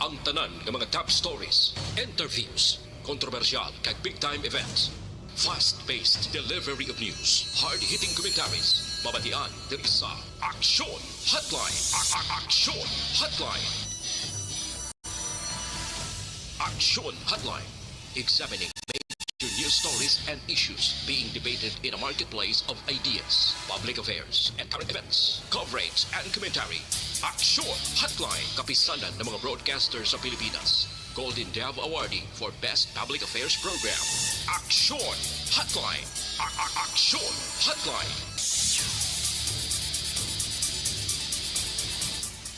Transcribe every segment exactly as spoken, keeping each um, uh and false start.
Ang tanan nga mga top stories, interviews, kontrobersyal kag big time events. Fast-paced delivery of news, hard-hitting commentaries, mabatian diri sa Aksyon Hotline. A- a- Aksyon Hotline. Aksyon Hotline. Examining major news stories and issues being debated in a marketplace of ideas, public affairs, and current events. Coverage and commentary. Aksyon Hotline. Kapisanan ng mga broadcaster sa Pilipinas. Golden Dove Awardee for Best Public Affairs Program. Aksyon Hotline. A- a- Aksyon Hotline.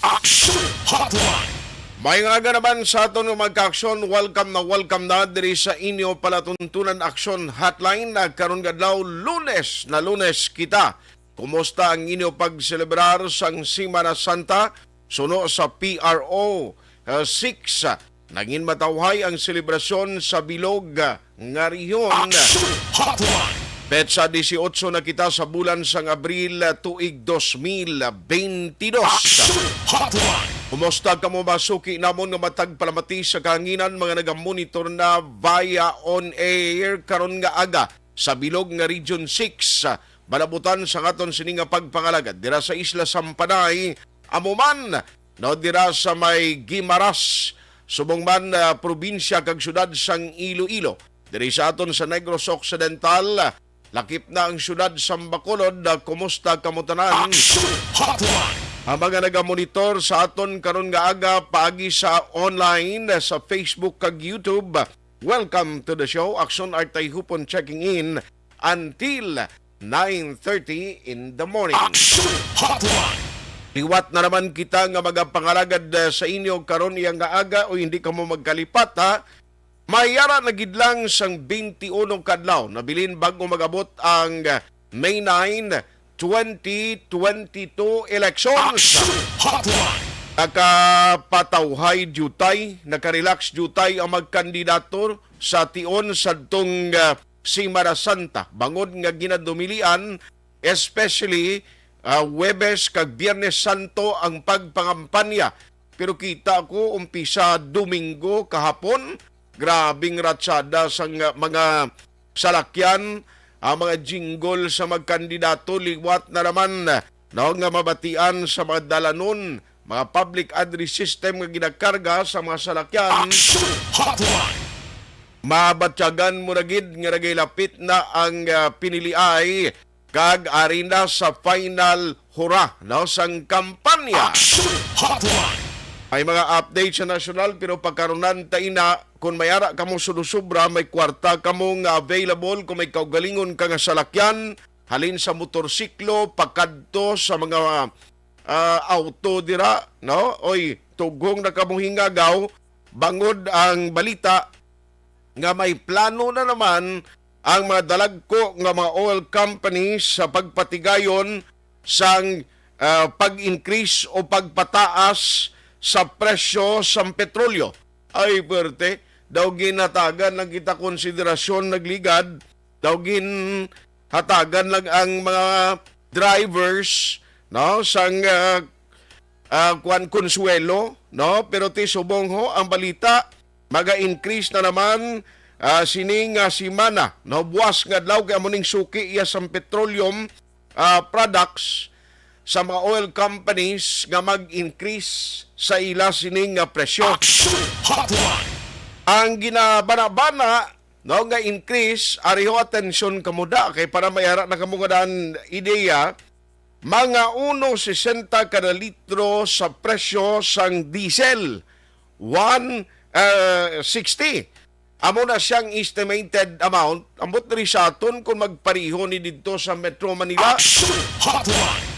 Aksyon Hotline. May nga aga naman sa aton nga magka-aksyon, welcome na welcome na diri sa inyo palatuntunan Aksyon Hotline. Ah, karon nga adlaw, Lunes na Lunes kita. Kumusta ang inyo pagselebrar sang Semana Santa? Suno sa P R O uh, six, uh, nangin matawhay ang selebrasyon sa bilog uh, nga rehiyon. Aksyon Hotline. Petsa dieciocho na kita sa bulan sang Abril, uh, tuig dos mil twenty-dos. Aksyon Hotline. Kumusta kamo, mga suki namon nga matag palamati sa kahanginan, mga nagamonitor na via on air karon nga aga sa bilog nga Region six, uh, malabutan sa aton sini nga pagpangalagad dira sa Isla Sampanay, amo man, no, dira sa may Guimaras, subong man, ah, probinsya kag syudad sang Iloilo. Diri sa aton sa Negros Occidental, lakip na ang syudad sang Bacolod. Ah, kumusta kamo tanan? Aksyon Hotline. Ang mga nagamonitor sa aton karon nga aga paagi sa online, sa Facebook kag YouTube, welcome to the show. Aksyon Artay Hupon checking in until nine thirty in the morning. Aksyon Hotline. Liwat na naman kita nga magapangalagad, uh, sa inyo karon iya nga aga, o hindi kamo magkalipat, ha. Mayara na gid lang sang twenty-one kadlaw nabilin bago mag-abot ang, uh, May nine, twenty twenty-two elections. Aksyon Hotline. Nakapatawhay diutay, nakarelax diutay ang magkandidato sa tion sadtong, ah, Semana Santa, bangod nga ginadumilian, especially, ah, Huwebes kag Biyernes Santo ang pagpangampanya. Pero kita ko, umpisa Domingo kahapon, grabing ratsada sang, ah, mga salakyan, ang mga jingle sa magkandidato liwat na naman, no, nga mabatian sa mga dalanon, mga public address system nga ginakarga sa mga salakyan. Aksyon Hotline. Mabatyagan mo na gid nga nagailapit na ang, ah, piniliay kag ari na sa final hura, no, sang kampanya. Aksyon Hotline. May mga update sa nasyonal, pero pagkarunan ta ina, kung may ara kamo sulusubra, may kwarta kamo nga available, kung may kaugalingon ka nga salakyan, halin sa motorsiklo pakadto sa mga, ah, auto dira, no? Oy, tughong na kamo hingagaw, bangod ang balita nga may plano na naman ang mga dalagko nga mga oil companies sa pagpatigayon sang, ah, pag-increase o pagpataas sa presyo sang petrolyo. Ay, perte, daw ginhatagan lang kita konsiderasyon, nagligad, daw ginhatagan lang ang mga drivers, no, sang, ah, ah, kuwan, konsuwelo, no? Pero ti subong ho, ang balita, maga-increase na naman, ah, sini nga semana, no? Buwas nga adlaw, kay amo ning suki iya sang petroleum, ah, products sa mga oil companies nga mag-increase sa ila sini nga presyo. Aksyon Hotline. Ang ginabanabana, no, nga increase, ari ho, atensyon kamo da, kay para may ara na kamo nga daan ideya, mga uno sesenta kada litro sa presyo sang diesel, one, eh, sixty. Amo na siyang estimated amount. Ambot diri sa aton kung magpariho ni didto sa Metro Manila. Aksyon Hotline.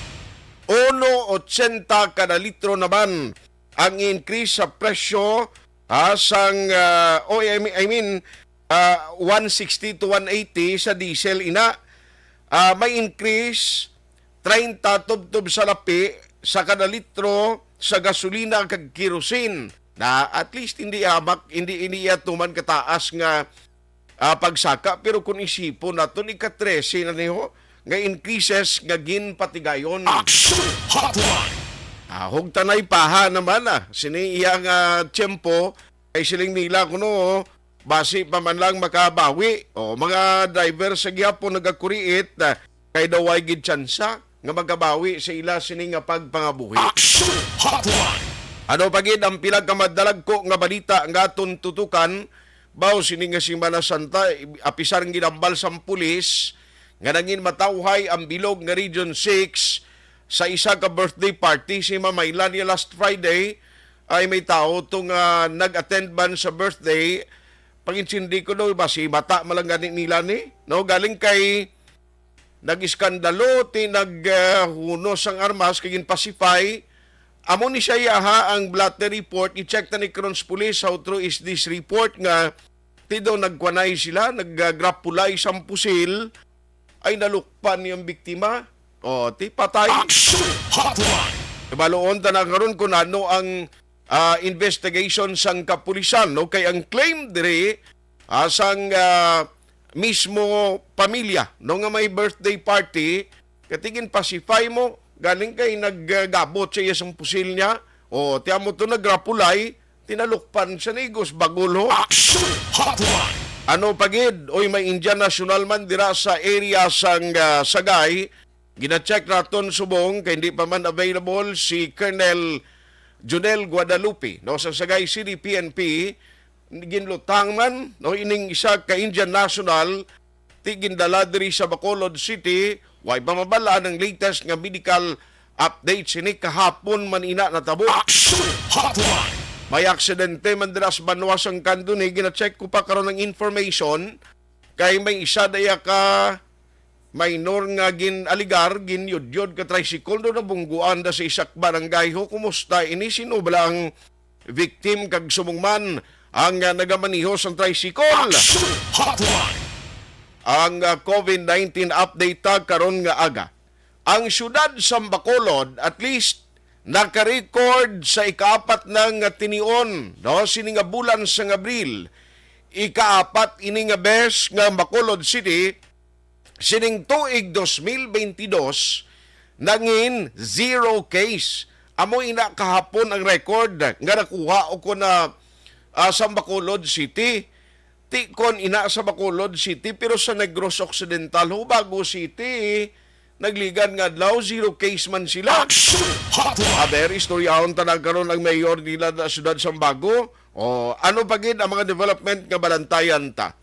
Uno ochenta kada litro naman ang increase sa presyo, ah, sang, ah, oh, I mean, I mean, ah, one sixty to one eighty sa diesel ina. Ah, may increase treinta tubtob sa lapi sa kada litro sa gasolina kag kerosene. Na at least hindi hamak, hindi, hindi iya tuman kataas nga, ah, pagsaka, pero kung isipon naton, ika-trese na niho nga increases nga ginpatigayon. Aksyon Hotline. Ah, hugtanay paha naman, ah, sini iya nga tiyempo, kay siling nila kuno, basi pa man lang makabawi. O, mga driver sa gihapon nagakuriit, ah, kay daw way gid tsansa nga makabawi sa ila sini nga pagpangabuhi. Action Hotline! Ano pa gid ang pila ka madalagko nga balita nga aton tutukan? Baw sini nga Semana Santa, apisar ang ginambal sang pulis nga nangin matawhay ang bilog nga Region six sa isa ka birthday party si Mamaylan niya last Friday. Ay, may tao to nga nag-attend man sa birthday. Pangintindi ko daw, basi bata man lang gani nila ni, no? Galing kay nag-iskandalo, ti nag, ah, hunos ang armas kay gin-pacify. Amo ni siya yaha ang blotter report, i-check ta ni karon sa pulis, how true is this report nga ti daw nagkuanay sila, naggrapulay sang pusil, ay nalukpan niyang biktima. O, ti patay. Action Hotline! Baloon ta na karon kung ano ang, ah, investigation sang kapulisan, no? Kay ang claim diri, ah, sang, ah, mismo pamilya, no, nga may birthday party, katigin pacify mo, galing kay naggabot siya sang pusil niya, o, ti amo to nagrapulay, tinalukpan sa nigos, bagol ho. Action Hotline! Ano pa gid? Oy, may Indian national man dira sa area sang, ah, Sagay. Gina-check naton subong kay hindi pa man available si Colonel Junel Guadalupe, no, sa Sagay City P N P. Ginlutang man, no, ining isa ka Indian national, ti gindala diri sa Bacolod City. Way pa mabal-an ang latest nga medical update sini, kahapon man ina natabo. Action Hotline! May aksidente man dira sa banwa sang Candoni. Gina-check ko pa karon ang information kay may isa daya ka minor nga gin-aligar, ginyudyod ka tricycle do nabungguan da sa isak barangay ho. Kumusta ini? Sino bala ang victim kag subong man ang, ah, nagamaniho sang tricycle? Action Hotline! Ang, ah, COVID nineteen update ta karon nga aga. Ang siyudad sa Bacolod, at least, naka-record sa ikaapat na nga tinion, no, sini nga bulan sang Abril. Ikaapat ini nga bes nga Bacolod City sining tuig dos mil bentidós nangin zero case. Amo ina kahapon ang record nga nakuha o kon na, ah, sa Bacolod City. Ti kon ina sa Bacolod City, pero sa Negros Occidental ho, Bago City, nagligad nga adlaw, zero case man sila. Action Hotline! Aber, istoryahon ta na karon ang mayor nila na siyudad sang Bago. O, ano pa gid ang mga development nga balantayan ta?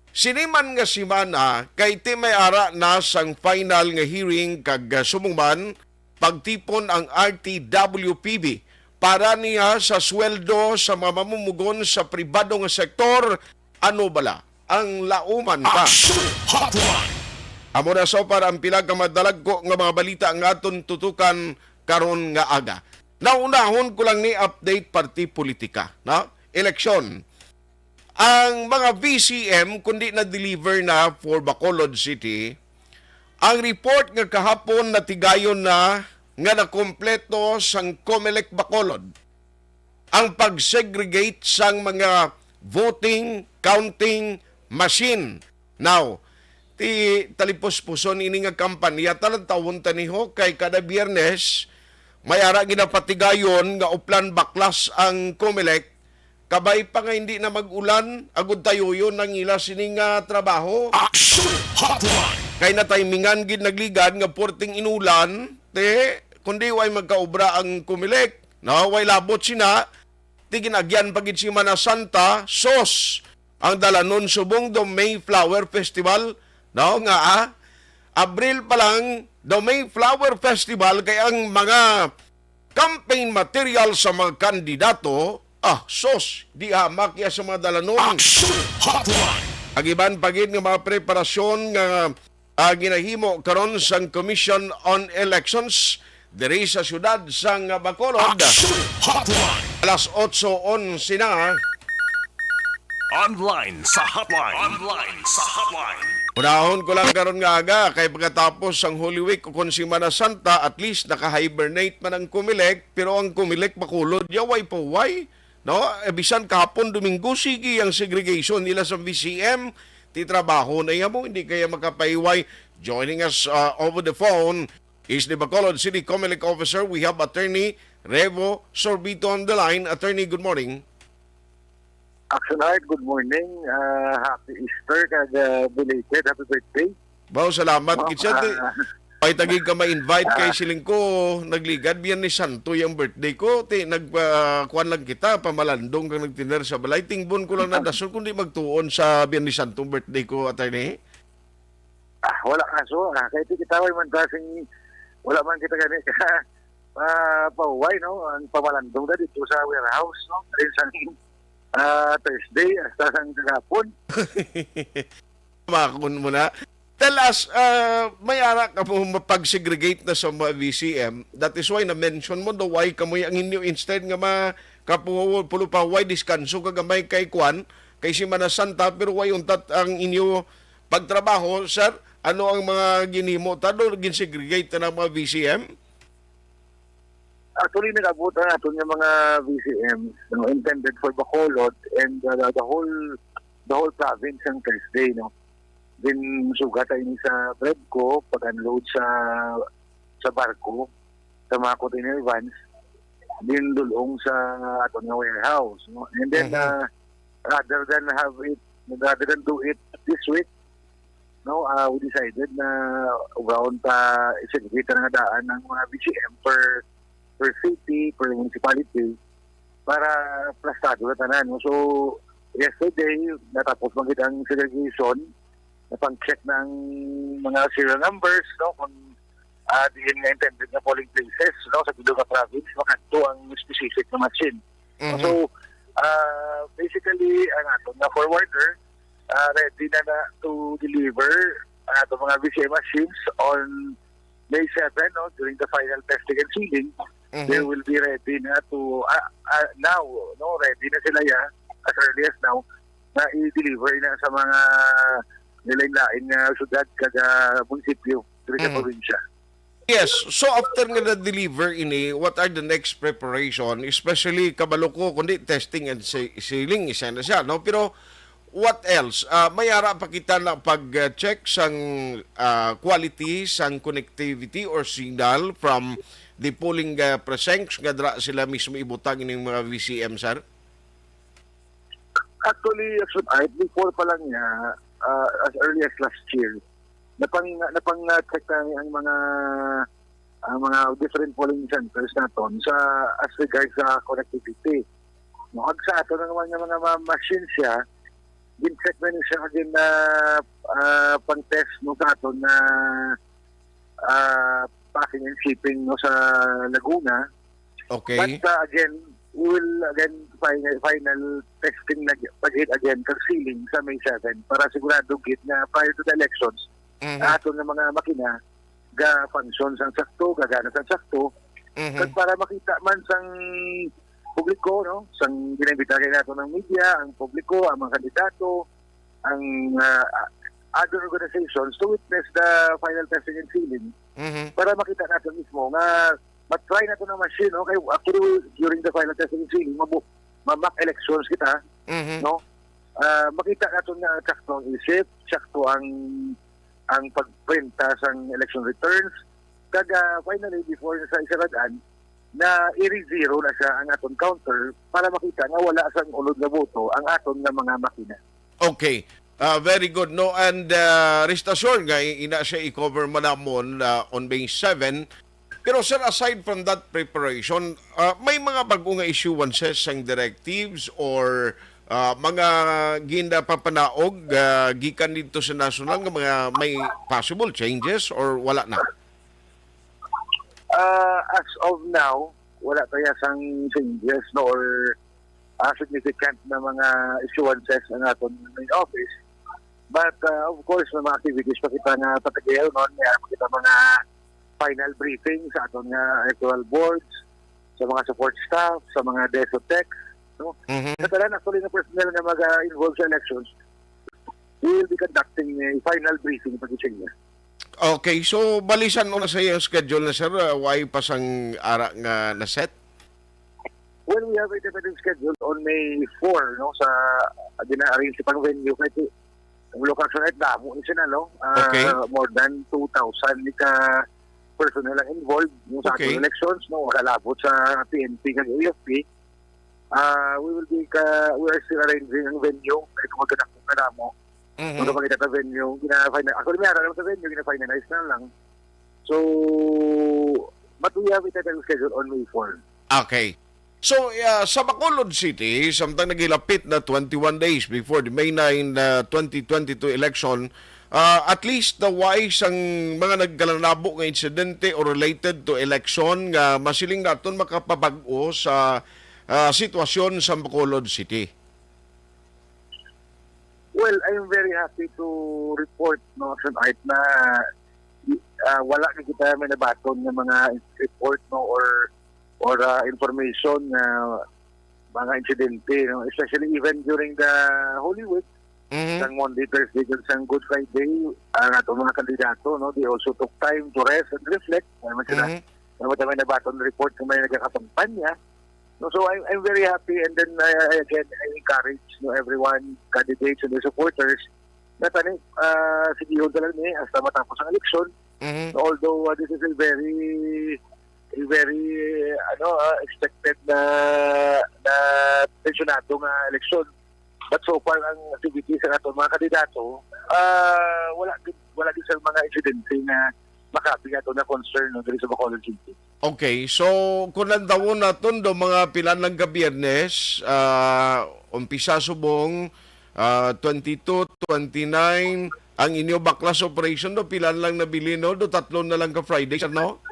Sini man nga semana, kay ti may ara na sang final nga hearing kag, ah, subong man, pagtipon ang R T W P B para niya sa sweldo sa mga mamumugon sa pribado nga sektor. Ano bala ang lauman ka? Action Hotline! Amo na so para ang pila ka madalagko nga mga balita nga aton tutukan karon nga aga. Naunahon ko lang ni update party politika, no? Eleksyon. Ang mga V C M, kundi na-deliver na for Bacolod City, ang report nga kahapon natigayon na nga nakompleto sang Comelec Bacolod ang pag-segregate sang mga voting, counting machine. Now, ti talipuspuson ini nga kampanya, talantawon ta ni ho, kay kada Biyernes, may ara ginapatigayon nga uplan baklas ang Comelec, kabay pa nga hindi na mag-ulan, agud tayuyon ang ila sini nga trabaho. Action Hotline! Kay natimingan gid nagligad nga porting inulan, te, kundi way magkaobra ang Comelec, no? Way labot sina, ti gin-agyan pa gid Semana Santa, sos, ang dalanon subong do Mayflower Festival, no? Nga, ah, Abril pa lang, do Mayflower Festival, kay ang mga campaign material sa mga kandidato, ah, sos, di hamak ya sa mga dalanon. Action Hotline! Ang iban pa gid nga mga preparasyon nga, ah, ginahimo karon sang Commission on Elections diri sa siyudad sang Bacolod. Action Hotline! Alas otso onse na. Online sa hotline. Online sa hotline. Unahon ko lang karon nga aga, kay pagkatapos sang Holy Week o kon Semana Santa, at least naka-hibernate man ang Comelec, pero ang Comelec Bacolod, ya, way pa way, no? Eh, bisan kahapon Domingo, sige ang segregation nila sa V C M, ti trabaho na iya mo, hindi kaya makapahiway. Joining us, uh, over the phone, is the Bacolod City Comelec Officer. We have Attorney Revo Sorbito on the line. Attorney, good morning. Action Heart, good morning. Ah, happy Easter kag, ah, belated happy birthday. Wow, salamat. Oh, kitsa, ti, ah, ay tagig ka ma-invite kay ah, siling ko, nagligad, Biyernes Santo yung birthday ko. Ti, nag, ah, kuwan lang kita, pamalandong kang nagtiner sa balay. Tingbon ko lang na dason, kundi magtuon sa Biyernes Santo birthday ko, attorney. Ah, wala kaso. Ah, kay ti kita way man ta sing, wala man kita gani ka, ah, pahuway, no? Ang pamalandong na dito sa warehouse, no? Ayun sang, ah, Thursday, hasta sang kagapon. Makon mo na. Tell us, ah, may ara ka mo mapag-segregate na sa mga V C M. That is why na-mention mo, the why ka mo ang inyo instead nga makapulo pa, why diskanso ka gamay kay kwan, kay Semana Santa, pero why untat ang inyo pagtrabaho, sir? Ano ang mga ginhimo ta do? Gin-segregate ta na mga V C M? Actually, nag-abot ang aton nga mga V C M, no, intended for Bacolod and, uh, the whole, the whole province ang Thursday, no? Then, sugat tayo ini sa Bredco, pag-unload sa, sa barko, sa mga container vans, then dulong sa aton nga warehouse, no? And then, Mhm. uh, rather than have it, rather than do it this week, no, uh, we decided na ugawon pa i-segregate na nga daan ang mga V C M per, per city, per municipality, para plastado na tanan, no? So, yesterday, natapos man gid ang segregation, napang-check na ang mga serial numbers, no? Kung, ah, diin nga intended nga polling places, no? Sa bilog nga province, makadto ang specific na machine. Mhm. So, ah, basically, ang aton nga forwarder, ah, ready na na to deliver ang aton mga V C M machines on May seven, no, during the final testing and sealing, Mhm. they will be ready na to, ah, ah, now, no, ready na sila ya, as early as now, na i-deliver na sa mga nilain-lain nga syudad kag, ah, munisipyo diri sa Mhm. probinsya. Yes. So, after nga na-deliver ini, what are the next preparation? Especially, kabalo ko, kundi testing and se-, sealing, isa na siya, no? Pero, what else? Ah, may ara pa kita na pag-check sang, ah, quality sang connectivity or signal from the polling, ah, precincts nga dira sila mismo ibutang ining mga V C M, sir? Actually, Action Art, before pa lang niya, ah, as early as last year, napang, napang, ah, check na ang mga, ang mga different polling centers naton sa, as regards sa connectivity. No, ag sa aton nga mga, mga ma-, machine siya, gin-check na ni siya again na, ah, pang-test, no, sa aton na, ah, packing and shipping, no, sa Laguna. Okay. But, uh, again, we will again final, final testing na pag-hit again kag sealing sa May seven para sigurado gid nga prior to the elections, Mhm. ang aton nga mga makina ga-function sang sakto, gagana sang sakto. Mhm. Kag para makita man sang publiko, no, sang ginainbita kay nato ng media, ang publiko, ang mga kandidato, ang, uh, other organizations to witness the final testing and sealing Mhm. para makita nato mismo nga ma-try nato ng machine, no? Kay actually, during the final testing and sealing, mabu-, ma-mock elections kita, Mhm. no? Ah, makita nato na sakto ang isip, sakto ang, ang pagprinta sang election returns. Kag, ah, finally, before sa isarad-an, na i-re-zero na siya ang aton counter para makita nga wala sang unod nga boto ang aton nga mga makina. Okay. Ah, very good, no? And, ah, rest assured nga i-, ina siya i-cover man namon, ah, on May seven. Pero, sir, aside from that preparation, ah, may mga bag-o nga issuances sang directives or, ah, mga ginapapanaog, ah, gikan dito sa national nga mga may possible changes or wala na? Ah, as of now, wala tayo sang changes, no, or, ah, significant na mga issuances ang aton main office. But, ah, of course, may mga activities pa kita nga patagayon, no? May ara pa kita mga final briefing sa aton nga electoral boards, sa mga support staff, sa mga DESO techs, no? Mhm. Sa tanan, actually, na personnel nga mag-involve sa elections, we will be conducting a final briefing pag-ising niya. Okay, so balisan mo na sa iyang schedule na, sir. Uh, why pa sang ara nga na-set? Well, we have a tentative schedule on May four, no, sa gina-arrange sa pang venue. Kaya ang location ay damo ni sila, no? Ah, Okay. More than two thousand ni ka personnel ang involved, yung sa Okay. ating elections, no, wala labot sa P N P kag A F P. Ah, we will be ka, we are still arranging ang venue, kay kung magkadakop na damo. Mhm. Kung makita ta venue, gina-final-, actually, may ara naman sa venue, gina-finalize na lang. So, but we have a tentative schedule on May four. Okay. So, ah, sa Bacolod City, samtang naghilapit na twenty-one days before the May nine, ah, twenty twenty-two election, ah, at least naway sang mga nagkalanabo nga insidente or related to election nga masiling naton makapabag-o sa, ah, sitwasyon sa Bacolod City. Well, I'm very happy to report, no, Action Art, na, ah, wala na kita may nabaton nga mga report, no, or, or, ah, information nga mga insidente, no, especially even during the Holy Week, Mhm. sang Monday, Thursday, kag sang Good Friday, ang atong mga kandidato, no, they also took time to rest and reflect. Ano man sila, Mhm. ano man may nabaton report kung may nagkakampanya. No, so I'm, I'm very happy, and then, uh, again, I encourage, no, everyone, candidates and the supporters, na tani, ah, sige, yun talaga ni, hasta matapos ang eleksyon. Mhm. Although, uh, this is a very, a very, ano, uh, expected na, na tensyonado nga eleksyon. But so far, ang activities sa aton mga kandidato, ah, wala gid, wala gid sa mga insidente nga makabi ato na concern, no, diri sa Bacolod City. Okay, so kung landawon naton do mga pila lang ka Biyernes, ah, umpisa subong, ah, twenty-two, twenty-nine, ang inyo baklas operation do pila lang nabilin, no? Do tatlo na lang ka Friday, sir, no?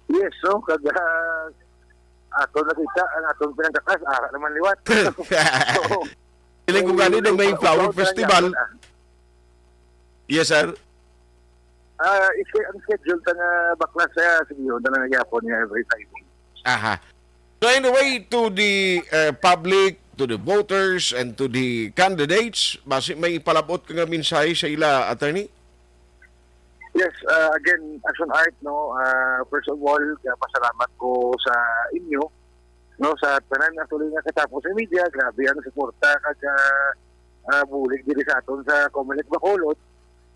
Yes, no? Kag, ah, ato nakita ang atong pinanggakas, ara naman liwat. So, Feeling ko gani do may flower festival. Yes, sir. Ah, is-, ang schedule ta nga baklas, ah, sige, yun na lang gyapon nga every Friday. Aha. So anyway, to the, uh, public, to the voters, and to the candidates, basi may ipalabot ka nga mensahe sa ila, attorney? Yes, uh, again, Action Art, no, uh, first of all, uh, pasalamat ko sa inyo, no, sa tanan, actually, nga katapos sa media, grabe ang suporta kag, uh, uh, bulig diri sa aton sa Comelec Bacolod.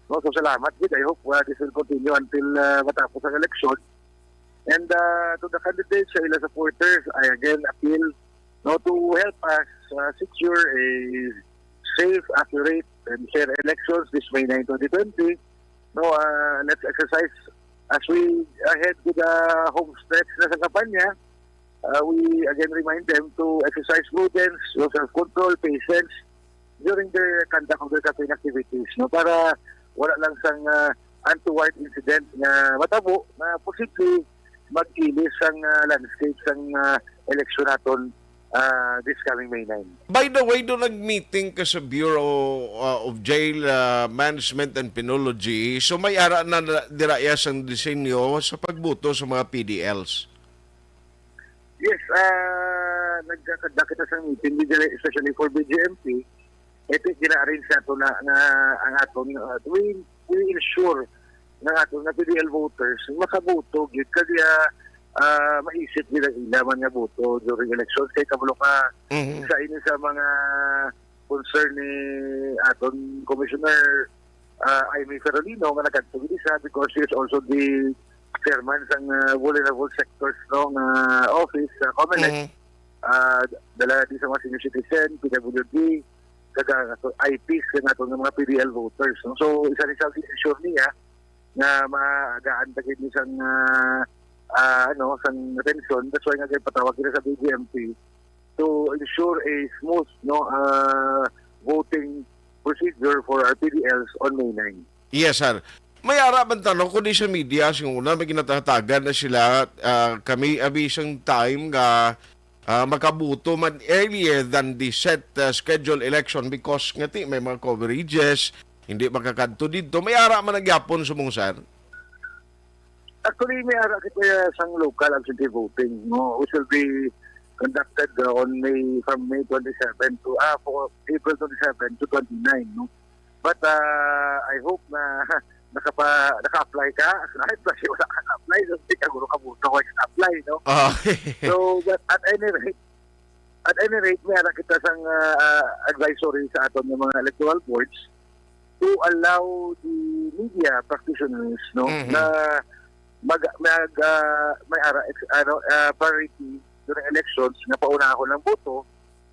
No, so salamat gid. I hope, uh, this will continue until, uh, matapos ang eleksyon. And, uh, to the candidates, sa ila supporters, I again appeal, no, to help us, uh, secure a safe, accurate, and fair elections this May nine, twenty twenty. No, uh, let's exercise as we head to the home stretch na sa kampanya. Uh, we again remind them to exercise prudence, no, self-control, patience during their conduct of their campaign activities, no, para wala lang sang, uh, untoward incident nga matabo na posible magkilis sang, uh, landscape sang, uh, eleksyon naton, uh, this coming May nine. By the way, do nag-meeting ka sa Bureau, uh, of Jail, uh, Management and Penology. So may ara na na-, dira iya sang disenyo sa pagbuto sa mga P D Ls. Yes, ah, nagkakada kita sa meeting, especially for B J M P. Ito yung gina-arrange nato na, nga ang aton, ah, we, we ensure nga aton nga P D L voters makaboto gyud kag, ah, ah, maisip nila ila man nga boto during elections. Kay kabalo ka, Mhm. sa ini sa mga concern ni aton Commissioner, ah, Imee Ferolino nga nagkadto gid siya because she is also the chairman sang, ah, vulnerable sectors, no, nga office sa Comelec. Mhm. Ah, dala di sa mga senior citizen, P W D, kag, ah, I Ps, kag aton nga mga P D L voters, no? So, isa rin sa ensure niya nga maagaan ta gid ni sang, ah, ah, ano, sang atensyon. That's why nga gipatawag kita sa B J M P to ensure a smooth, no, ah, voting procedure for our P D Ls on May nine. Yes, sir. May ara man tanong kundi sa media, sa una, may ginatahatagan na sila, ah, kami, abi, sang time nga, ah, makabuto man earlier than the set, ah, schedule election because nga ti, may mga coverages, hindi makakadto dito. May ara man nagyapon sa mong, sir? Actually, may ara kita sang local absentee voting, no, which will be conducted, uh, on May, from May twenty-seven to, ah, for April twenty-seven to twenty-nine, no. But, uh, I hope na nakapa-, naka-apply ka. Kahit ba siya wala ka apply, so hindi ka guro ka buto ko apply, no? Ah. So, but at any rate, at any rate, may ara kita sang, uh, uh, advisory sa aton nga mga electoral boards to allow the media practitioners, no, Mhm. na mag, mag, ah, may ara, ex-, ano, ah, priority during elections nga paunahon ang boto,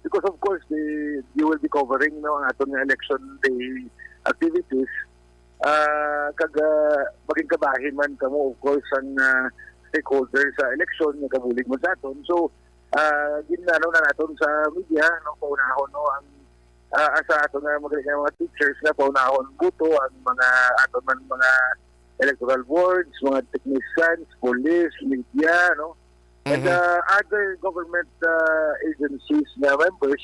because of course they, you will be covering, no, ang aton nga election day activities. Ah, kag, ah, maging kabahin man kamo, of course, ang, ah, stakeholders sa election nga kabulig man sa aton. So, ah, ginano na naton sa media, no, paunahon, no, ang, ah, sa aton nga mga, nga mga teachers nga paunahon boto, ang mga aton man mga electoral boards, mga technicians, police, media, no, and, Mhm. ah, other government, ah, agencies na members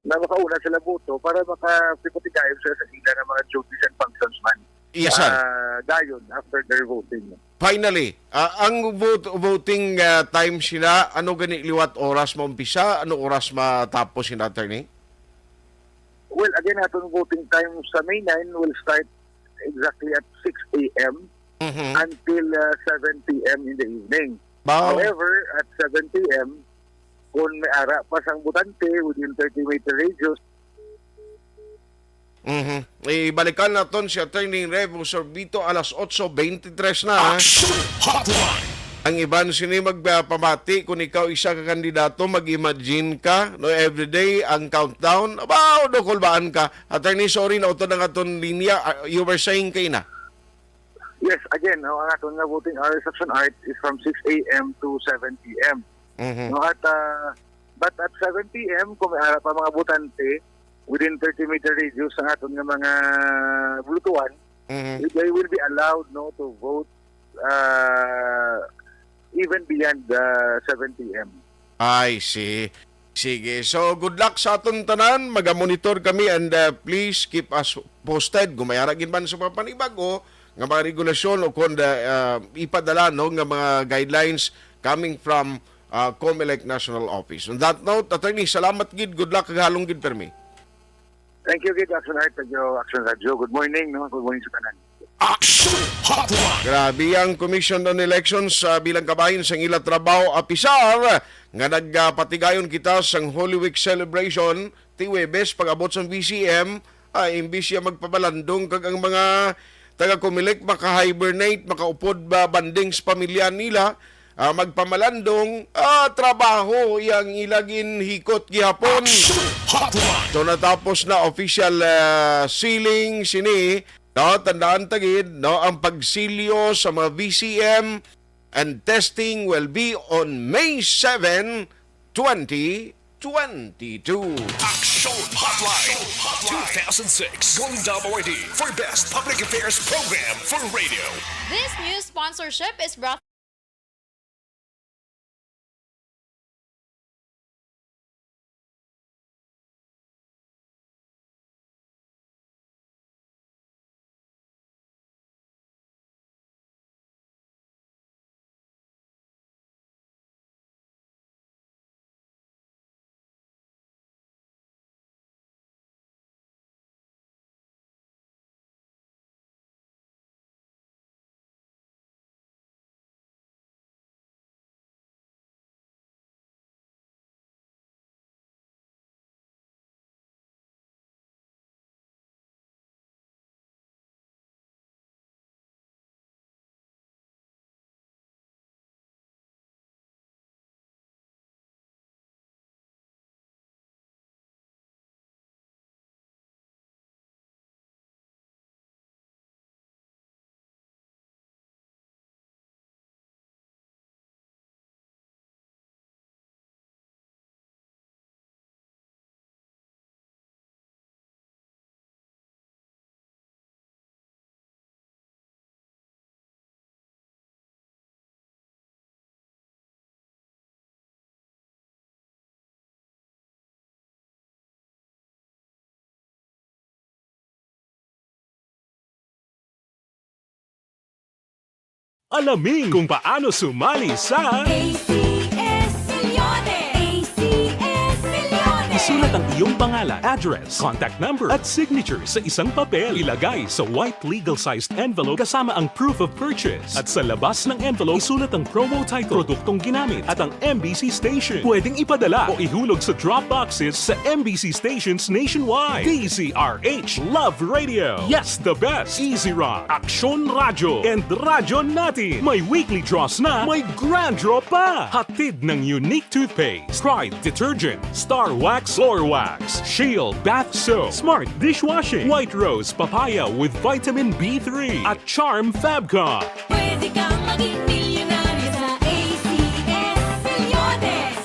na makauna sila boto para makapatigayon sila sa ila nga mga duties and functions man. Yes, sir. Ah, dayon, after their voting. Finally, ah, ang vote, voting, ah, time sila, ano gani liwat oras maumpisa? Ano oras matapos, sina attorney? Well, again, atong voting time sa May nine will start exactly at six a m Mhm. until, ah, seven p m in the evening. Wow. However, at seven p m, kung may ara pa sang botante within thirty meter radius, Mhm. Ibalikan naton si Attorney Revo Sorbito alas otso beintitres na, ha? Action Hotline! Ang iban sini magpamati kung ikaw isa ka kandidato, mag-imagine ka, no, everyday ang countdown. Abaw, do kulbaan ka. Attorney, sorry, nautod ang aton linya. Ah, you were saying kay na? Yes, again, no, ang aton nga voting hours, Action Art, is from six a m to seven p m. Mhm. No, at, ah, but at seven p m, kung may ara pa mga botante within thirty meter radius ang aton nga mga bulutuan, Mhm. they will be allowed, no, to vote, ah, even beyond, ah, seven p m. I see. Sige. So, good luck sa aton tanan. Maga-monitor kami and, uh, please keep us posted. Kung may ara gid man sa mga panibago nga mga regulasyon o kung, uh, ipadala, no, nga mga guidelines coming from, uh, Comelec National Office. On that note, Attorney, salamat gid. Good luck kag halong gid permi. Thank you gid, Action Art. Thank you, Action Radio. Good morning, no? Good morning sa tanan. Action Hotline. Grabe ang Commission on Elections, ah, bilang kabahin sang ila trabaho, apisar nga nagapatigayon kita sang Holy Week celebration ti Huwebes pag-abot sang V C M, ah, imbis siya magpamalandong kag ang mga taga Comelec maka-hibernate, makaupod ba banding sa pamilya nila, ah, magpamalandong, ah, trabaho iyang ila ginhikot gihapon. Action Hotline. So, natapos na official, ah, sealing sini. No, tandaan ta gid, no, ang pagsilyo sa mga V C M and testing will be on May seven, twenty twenty-two. Action Hotline two thousand six Golden Dome Awardee for Best Public Affairs Program for Radio. This news sponsorship is brought Alamin kung paano sumali sa A C S Milyones! A C S Milyones! Sulat ang iyong pangalan, address, contact number, at signature sa isang papel. Ilagay sa white legal-sized envelope kasama ang proof of purchase. At sa labas ng envelope, isulat ang promo title, produktong ginamit, at ang M B C station. Pwedeng ipadala o ihulog sa drop boxes sa M B C stations nationwide. D Z R H Love Radio. Yes, the best. Easy Rock, Aksyon Radyo, and Radyo Natin. May weekly draws na, may grand draw pa. Hatid ng Unique Toothpaste, Pride Detergent, Star Wax, Floor Wax, Shield Bath Soap, Smart Dishwashing, White Rose Papaya with Vitamin B three, at Charm Fabcon. Pwede kang maging milyonaryo sa A C S Milyones.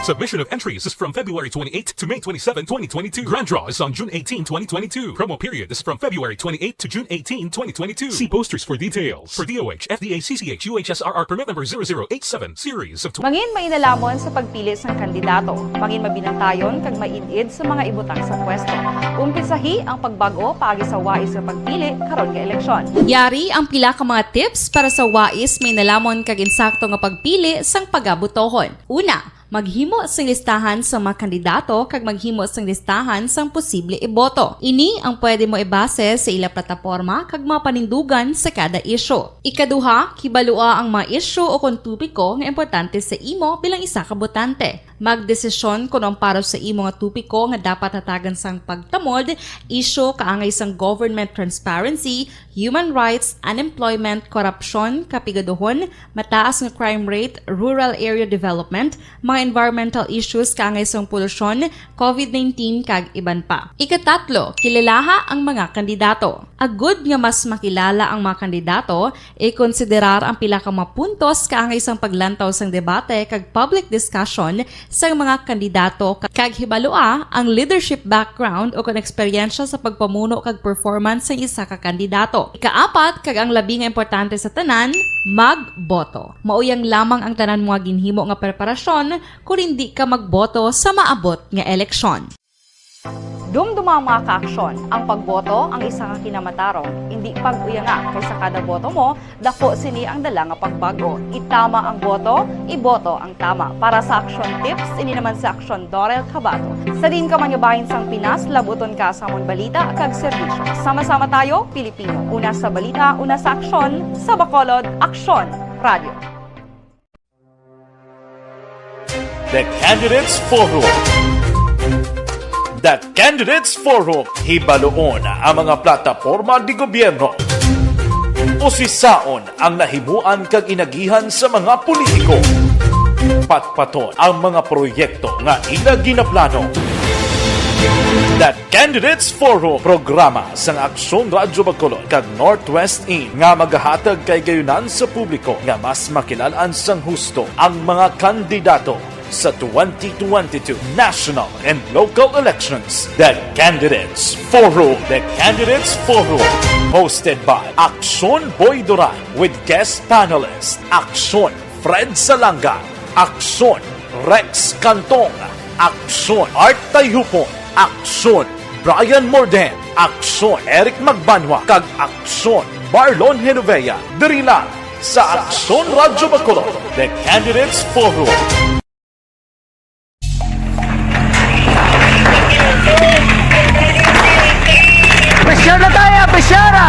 Submission of entries is from February twenty-eight to May twenty-seven, twenty twenty-two. Grand draw is on June eighteen, twenty twenty-two. Promo period is from February twenty-eight to June eighteen, twenty twenty-two. See posters for details. For D O H, F D A, C C H, U H S R R permit number zero zero eight seven, series of tw- Mangin mainalamon sa pagpili sang kandidato. Mangin mabinantayon kag maid-id sa mga ibutang sa pwesto. Umpisahi ang pagbag-o paagi sa wais nga pagpili karon nga eleksyon. Yari ang pila ka mga tips para sa wais, mainalamon kag insakto nga pagpili sang pagabotohon. Una, maghimo sing listahan sa mga kandidato kag maghimo sing listahan sang posible iboto. Ini ang pwede mo ibase sa ila plataporma kag mga panindugan sa kada isyu. Ikaduha, kibalua ang mga isyu o kon topiko nga importante sa imo bilang isa ka botante. Magdesisyon kon ang para sa imo nga topiko nga dapat hatagan sang pagtamod, isyu kaangay sang government transparency, human rights, unemployment, korupsyon, kapigaduhon, mataas nga crime rate, rural area development, mga environmental issues kaangay sang polusyon, covid nineteen, kag iban pa. Ikatatlo, kilalaha ang mga kandidato. Agud nga mas makilala ang mga kandidato, ikonsiderar ang pila ka mga puntos kaangay sang paglantaw sang debate kag public discussion sang mga kandidato, kag hibalua ang leadership background o kon eksperyensya sa pagpamuno kag performance sang isa ka kandidato. Ikaapat, kag ang labi nga importante sa tanan, magboto. Mauyang lamang ang tanan mo nga ginhimo nga preparasyon kon indi ka magboto sa maabot nga eleksyon. Dumduma ang mga kaaksyon. Ang pagboto ang isa ka kinamatarong, indi pag-uyanga, kay sa kada boto mo, dako sini ang dala nga pagbag-o. Itama ang boto, iboto ang tama. Para sa Aksyon Tips, ini naman si Aksyon Dorel Cabato. Sa diin ka man nga bahin sang Pinas, labuton ka sa amon balita kag serbisyo. Sama-sama tayo, Pilipino. Una sa balita, una sa aksyon, sa Bacolod, Aksyon Radio. The Candidates Forum. The Candidates Forum. Hibaluon ang mga plataporma di gobyerno. Usisaon ang nahimuan kag inagihan sa mga politiko. Patpaton ang mga proyekto nga ila ginaplano. The Candidates Forum, programa sang Aksyon Radyo Bacolod kag Northwest In nga magahatag kahigayonan sa publiko nga mas makilalan sang husto ang mga kandidato sa twenty twenty-two national and local elections. The Candidates Forum. The Candidates Forum, hosted by Aksyon Boy Duran with guest panelist Aksyon Fred Salanga, Aksyon Rex Cantong, Aksyon Art Tayhupon, Aksyon Brian Morden, Aksyon Eric Magbanwa, kag Aksyon Marlon Genovea, diri lang sa Aksyon Radyo Bacolod, The Candidates Forum. Pressure na tayo, pressure!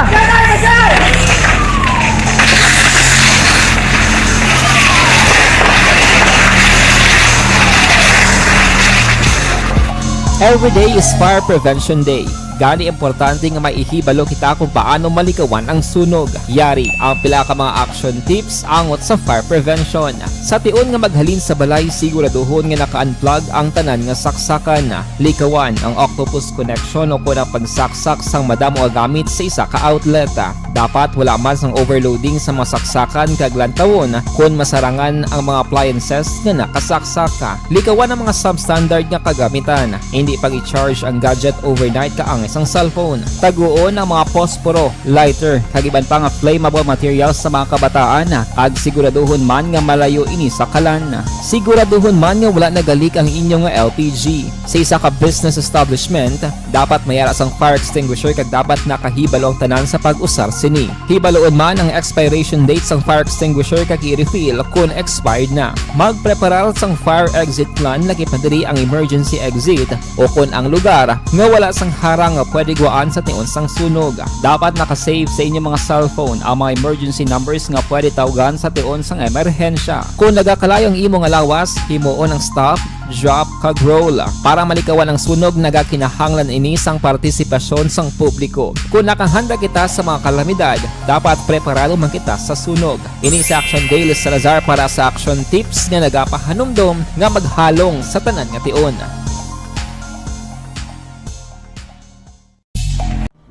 Every day is Fire Prevention Day. Gani, importante nga maihibalo kita kung paano malikawan ang sunog. Yari ang pila ka mga action tips angot sa fire prevention. Sa tion nga maghalin sa balay, siguraduhon nga naka-unplug ang tanan nga saksakan. Likawan ang octopus connection o kon ang pagsaksak sang madamo nga gamit sa isa ka outlet. Dapat wala man sang overloading sa mga saksakan kag lantawon kon masarangan ang mga appliances nga nakasaksak. Likawan ang mga substandard nga kagamitan. Hindi pag-i-charge ang gadget overnight kaangay sang cellphone. Taguon ang mga posporo, lighter, kag iban pa nga flammable materials sa mga kabataan, kag siguraduhon man nga malayo ini sa kalan. Siguraduhon man nga wala nagalik ang inyo nga L P G. Sa isa ka business establishment, dapat may ara sang fire extinguisher kag dapat nakahibalo ang tanan sa pag-usar sini. Hibaluon man ang expiration date sang fire extinguisher kag i-refill kon expired na. Magpreparar sang fire exit plan, lakip na diri ang emergency exit, o kon ang lugar nga wala sang harang nga pwede guwaan sa tion sang sunog. Dapat naka-save sa inyong mga cellphone ang mga emergency numbers nga pwede tawgan sa tion sang emerhensya. Kon nagakalayo ang imo nga lawas, himuon ang stop, drop, kag roll. Para malikawan ang sunog, nagakinahanglan ini sang partisipasyon sang publiko. Kon nakahanda kita sa mga kalamidad, dapat preparado man kita sa sunog. Ini si Action Dale Salazar para sa Action Tips nga nagapahanumdom nga maghalong sa tanan nga tion.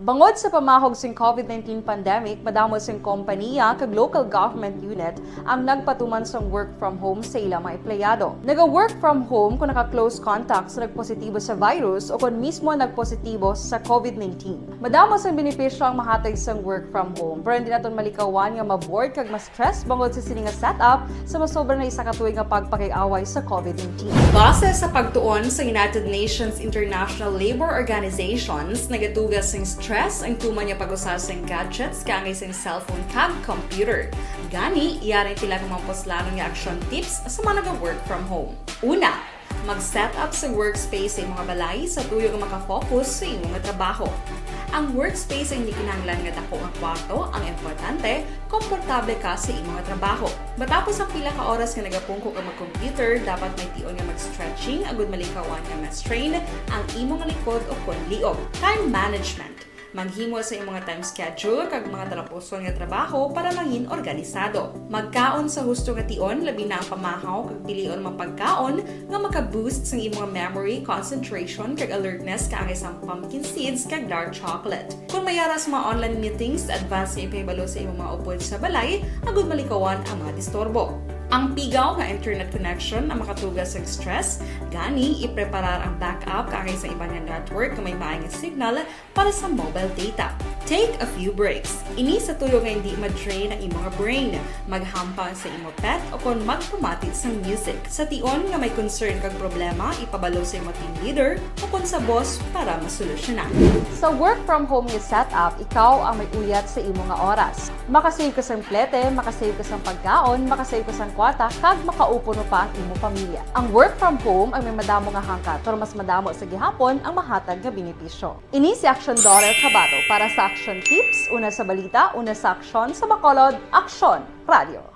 Bangod sa pamahog sing covid nineteen pandemic, madamo sing kompaniya kag local government unit ang nagpatuman sang work from home sa ila mga empleyado. Naga-work from home kung naka-close contact sa nagpositibo sa virus o kon mismo nagpositibo sa covid nineteen. Madamo sang benepisyo ang mahatag sang work from home, pero hindi naton malikawan nga ma-bored kag ma-stress bangod sa sini nga setup sa masobra na isa ka tuig nga pagpakig-away sa covid nineteen. Base sa pagtuon sa United Nations International Labour Organizations, nagatuga sing stress ang tuman nga pag-usa sing gadgets kaangay sing cellphone kag computer. Gani, yari ang pila ka mga puslanon nga action tips sa mga naga-work from home. Una, mag-set up sa workspace sa imong balay sa tuyo nga maka-focus sa imo nga trabaho. Ang workspace ay hindi kinahanglan nga dako nga kwarto, ang importante, komportable ka sa imo nga trabaho. Matapos ang pila ka oras nga nagapungko ka mag-computer, dapat may tion nga mag-stretching agud malikawan nga ma-strain ang imo nga likod o kon liog. Time management. Maghimo sa imong nga time schedule kag mga talapuson nga trabaho para mangin organisado. Magkaon sa husto nga tion, labi na ang pamahaw, kag pilion ang mga pagkaon nga maka-boost sang imong memory, concentration, kag alertness, kaangay sang pumpkin seeds kag dark chocolate. Kung may ara sa mga online meetings, advance nga ipahibalo sa imong mga upod sa balay agud malikawan ang mga disturbo. Ang pigaw nga internet connection ang makatuga sa stress, gani ipreparar ang backup kaangay sa iban nga network nga may maay nga signal para sa mobile data. Take a few breaks. Ini sa tuyo nga hindi ma-drain ang imong brain. Maghampang sa imo pet o kon magpamati sang music. Sa tion nga may concern kag problema, ipabalo sa imo team leader o kon sa boss para masolusyonan. Sa work from home nga setup, ikaw ang may uyat sa imo nga oras. Makasave ka sang plete, makasave ka sang pagkaon, makasave ka sang kwarta, kag makaupo pa ang imo pamilya. Ang work from home ang may madamo nga hangkat, pero mas madamo sa gihapon ang mahatag nga benepisyo. Ini si Action Daughter Kabato para sa Action Tips, una sa balita, una sa aksyon, sa Bacolod, Aksyon Radio.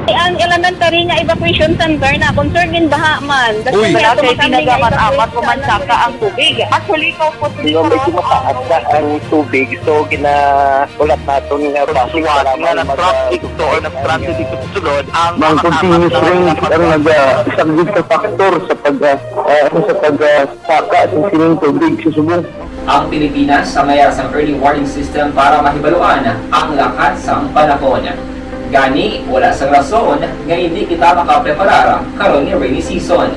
Ang elementary nga evacuation center na concern gin baha man. Uy, wala kay tinaga man amat ko man saka ang tubig. Actually, ko po. Medyo mataas na ang tubig, so ginaulat naton nga basi nga nag-traffic to or nag-transit dito sa sulod ang mga continuous rain ang nag-, ah, isang big factor sa pag, ah, ah, sa pag, ah, saka sa sining tubig sa subong. Ang Pilipinas ang may sang early warning system para mahibaluan ang lakat sang panahon. Gani, wala sang rason nga hindi kita makapreparar karon nga rainy season.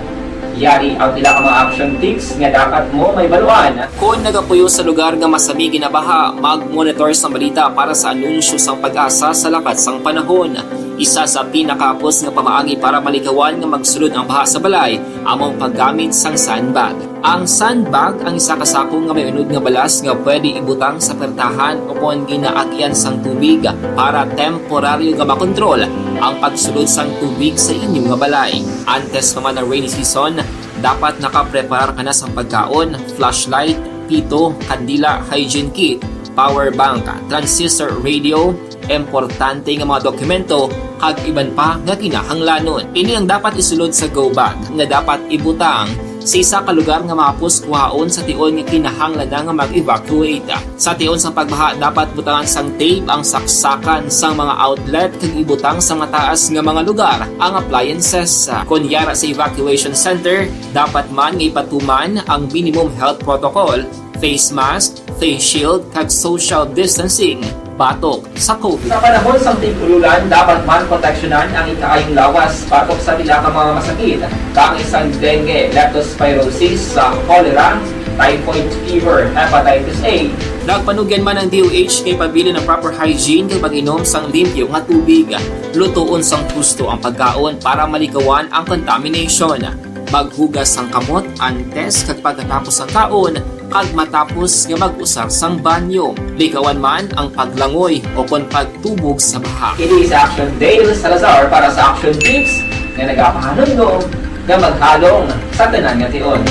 Yari ang pila ka mga action tips nga dapat mo mahibaluan. Kon nagapuyo sa lugar nga masami ginabaha, mag-monitor sang balita para sa anunsyo sang PAGASA sa lakat sang panahon. Isa sa pinakahapos nga pamaagi para malikawan nga magsulod ang baha sa balay amo ang paggamit sang sandbag. Ang sandbag ang isa ka sako nga may unod nga balas nga pwede ibutang sa pertahan o kon ginaagian sang tubig para temporaryo nga makontrol ang pagsulod sang tubig sa inyo nga balay. Antes pa man ang rainy season, dapat nakapreparar ka na sang pagkaon, flashlight, pito, kandila, hygiene kit, power bank, transistor radio, importante nga mga dokumento, kag iban pa nga kinahanglanon. Ini ang dapat isulod sa go bag nga dapat ibutang sa isa ka lugar nga mahapos kuhaon sa tion nga kinahanglan na nga mag-evacuate. Sa tion sang pagbaha, dapat butangan sang tape ang saksakan sang mga outlet kag ibutang sa mataas nga mga lugar ang appliances. Kon yara sa evacuation center, dapat man nga ipatuman ang minimum health protocol, face mask, face shield, kag social distancing batok sa COVID. Sa panahon sang tig-ululan, dapat man proteksyonan ang ikaayong lawas batok sa pila ka mga masakit, kaangay sang dengue, leptospirosis, sa cholera, typhoid fever, hepatitis A. Nagpanugyan man ang D O H kay pabilin ang proper hygiene kag pag-inom sang limpyo nga tubig. Lutoon sang husto ang pagkaon para malikawan ang contamination. Maghugas sang kamot antes kag pagkatapos sang kaon, kag matapos nga mag-usar sang banyo. Likawan man ang paglangoy o kon pagtubog sa baha. Ini si Action Dale Salazar para sa Action Tips nga nagapahanumdom nga maghalong sa tanan nga tion.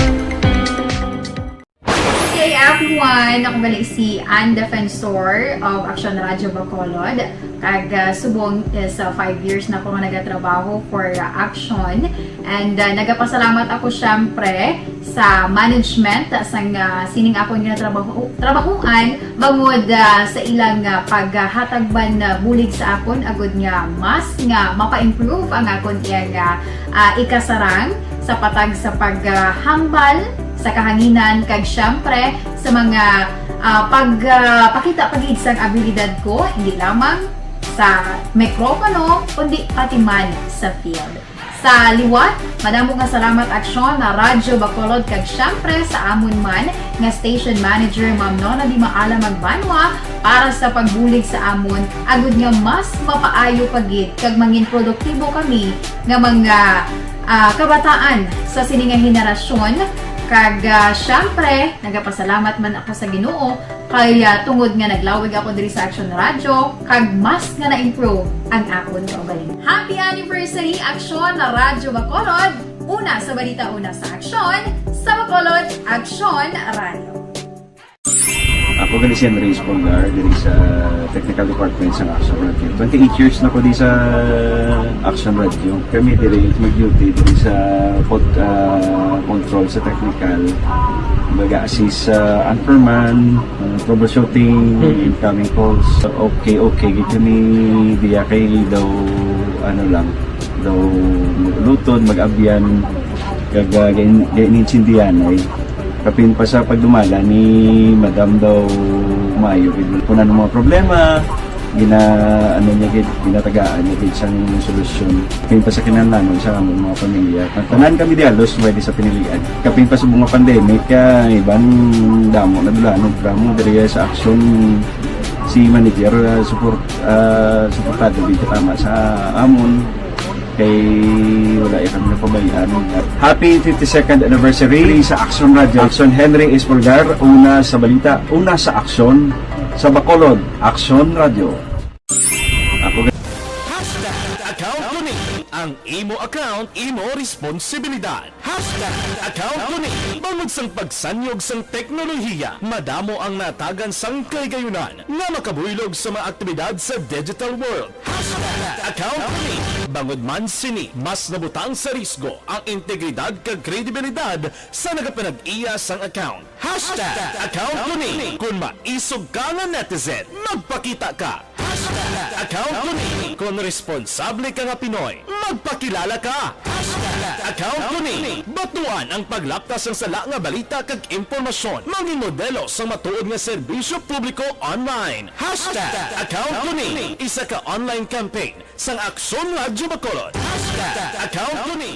Hey everyone! Ako gali si Ann Defensor of Action Radio Bacolod. Kag ah, subong is ah, five years na ko nga nagatrabaho for ah, Action. And ah, nagapasalamat ako syempre sa management sang ah, sining akon nga trabaho trabahuan bangod ah, sa ilang ah, paghatag man ah, bulig sa akon agud nga mas nga mapa-improve ang akon iyang ah, ah, ikasarang sa patag sa paghambal sa kahanginan kag syempre sa mga ah, pag ah, pakita pa gid sang abilidad ko hindi lamang sa mikropono kundi pati man sa field. Sa liwat, madamo nga salamat Aksyon na Radyo Bacolod kag syempre sa amon man nga station manager Ma'am Nona Di Maala Magbanwa para sa pagbulig sa amon agud nga mas mapaayo pa gid kag mangin produktibo kami nga mga ah, kabataan sa sini nga henerasyon kag ah, syempre nagapasalamat man ako sa Ginoo kay ah, tungod nga naglawig ako diri sa Action Radio kag mas nga na-improve ang akon kaugalingon. Happy anniversary Aksyon na Radyo Bacolod! Una sa balita, una sa aksyon, sa Bacolod, Aksyon Radio. Ako gali si Andres Polgar diri sa Technical Department sa Action Radio. Twenty-eight years na ko di sa Action Radio. Kami diri mag-duty diri sa pod, ah, control sa technical. Mag-assist sa anchorman, ah, troubleshooting, incoming calls. Okay, okay gid kami diya kay daw ano lang, daw mag-ulutod, mag-abyan, kag ah, gain- gainintindihan ay. Kapin pa sa pagdumala ni Madam daw maayo gid. Kung ano mga problema, gina ano niya gid, ginatagaan niya gid sang solusyon. Kapin pa sa kinahanglanon sa among mga pamilya. Ang tanan kami di halos pwede sa pinilian. Kapin pa sa mga pandemic, ah, iban damo na dulanog damo diri sa aksyon si manager ah, support ah, suportado gid katama sa amon. Kay wala ya kami napabayaan. Happy fifty-second anniversary sa Action Radio. Action Henry Espolgar, una sa balita, una sa aksyon, sa Bacolod, Action Radio. Ako Hashtag account ko ni. Ang imo account, imo responsibilidad. Hashtag account ko ni. Bangod sang pagsanyog sang teknolohiya, madamo ang natagan sang kahigayonan nga makabuylog sa mga aktibidad sa digital world. Hashtag account ko ni. Bangod man sini, mas nabutang sa risgo ang integridad kag kredibilidad sa nagapanag-iya sang account. Hashtag account ko ni. Kung maisog ka nga netizen, magpakita ka. Hashtag account ko ni. Kung responsable ka nga Pinoy, magpakilala ka. Hashtag account ko ni. Batuan ang paglaptas sang sala nga balita kag impormasyon. Mangin modelo sang matuod nga serbisyo publiko online. Hashtag account ko ni. Isa ka online campaign sang Aksyon Radyo Bacolod. Hashtag account ko ni.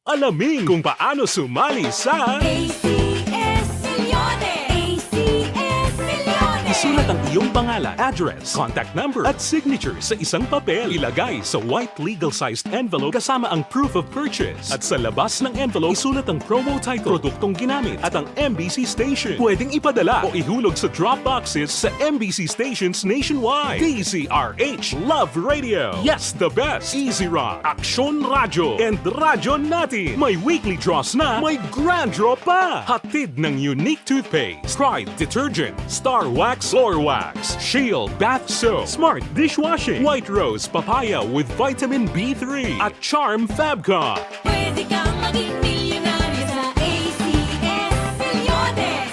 Alamin kung paano sumali sa A C S Milyones! A C S Milyones! Isulat ang iyong pangalan, address, contact number, at signature sa isang papel. Ilagay sa white legal-sized envelope kasama ang proof of purchase. At sa labas ng envelope, isulat ang promo title, produktong ginamit, at ang M B C station. Pwedeng ipadala o ihulog sa drop boxes sa M B C stations nationwide. D Z R H Love Radio. Yes, the best. Easy Rock, Aksyon Radyo, and Radyo Natin. May weekly draws na, may grand draw pa. Hatid ng Unique Toothpaste, Pride Detergent, Star Wax, Floor Wax, Shield Bath Soap, Smart Dishwashing, White Rose Papaya with Vitamin B three, at Charm Fabcon. Pwede kang maging milyonaryo sa A C S Milyones.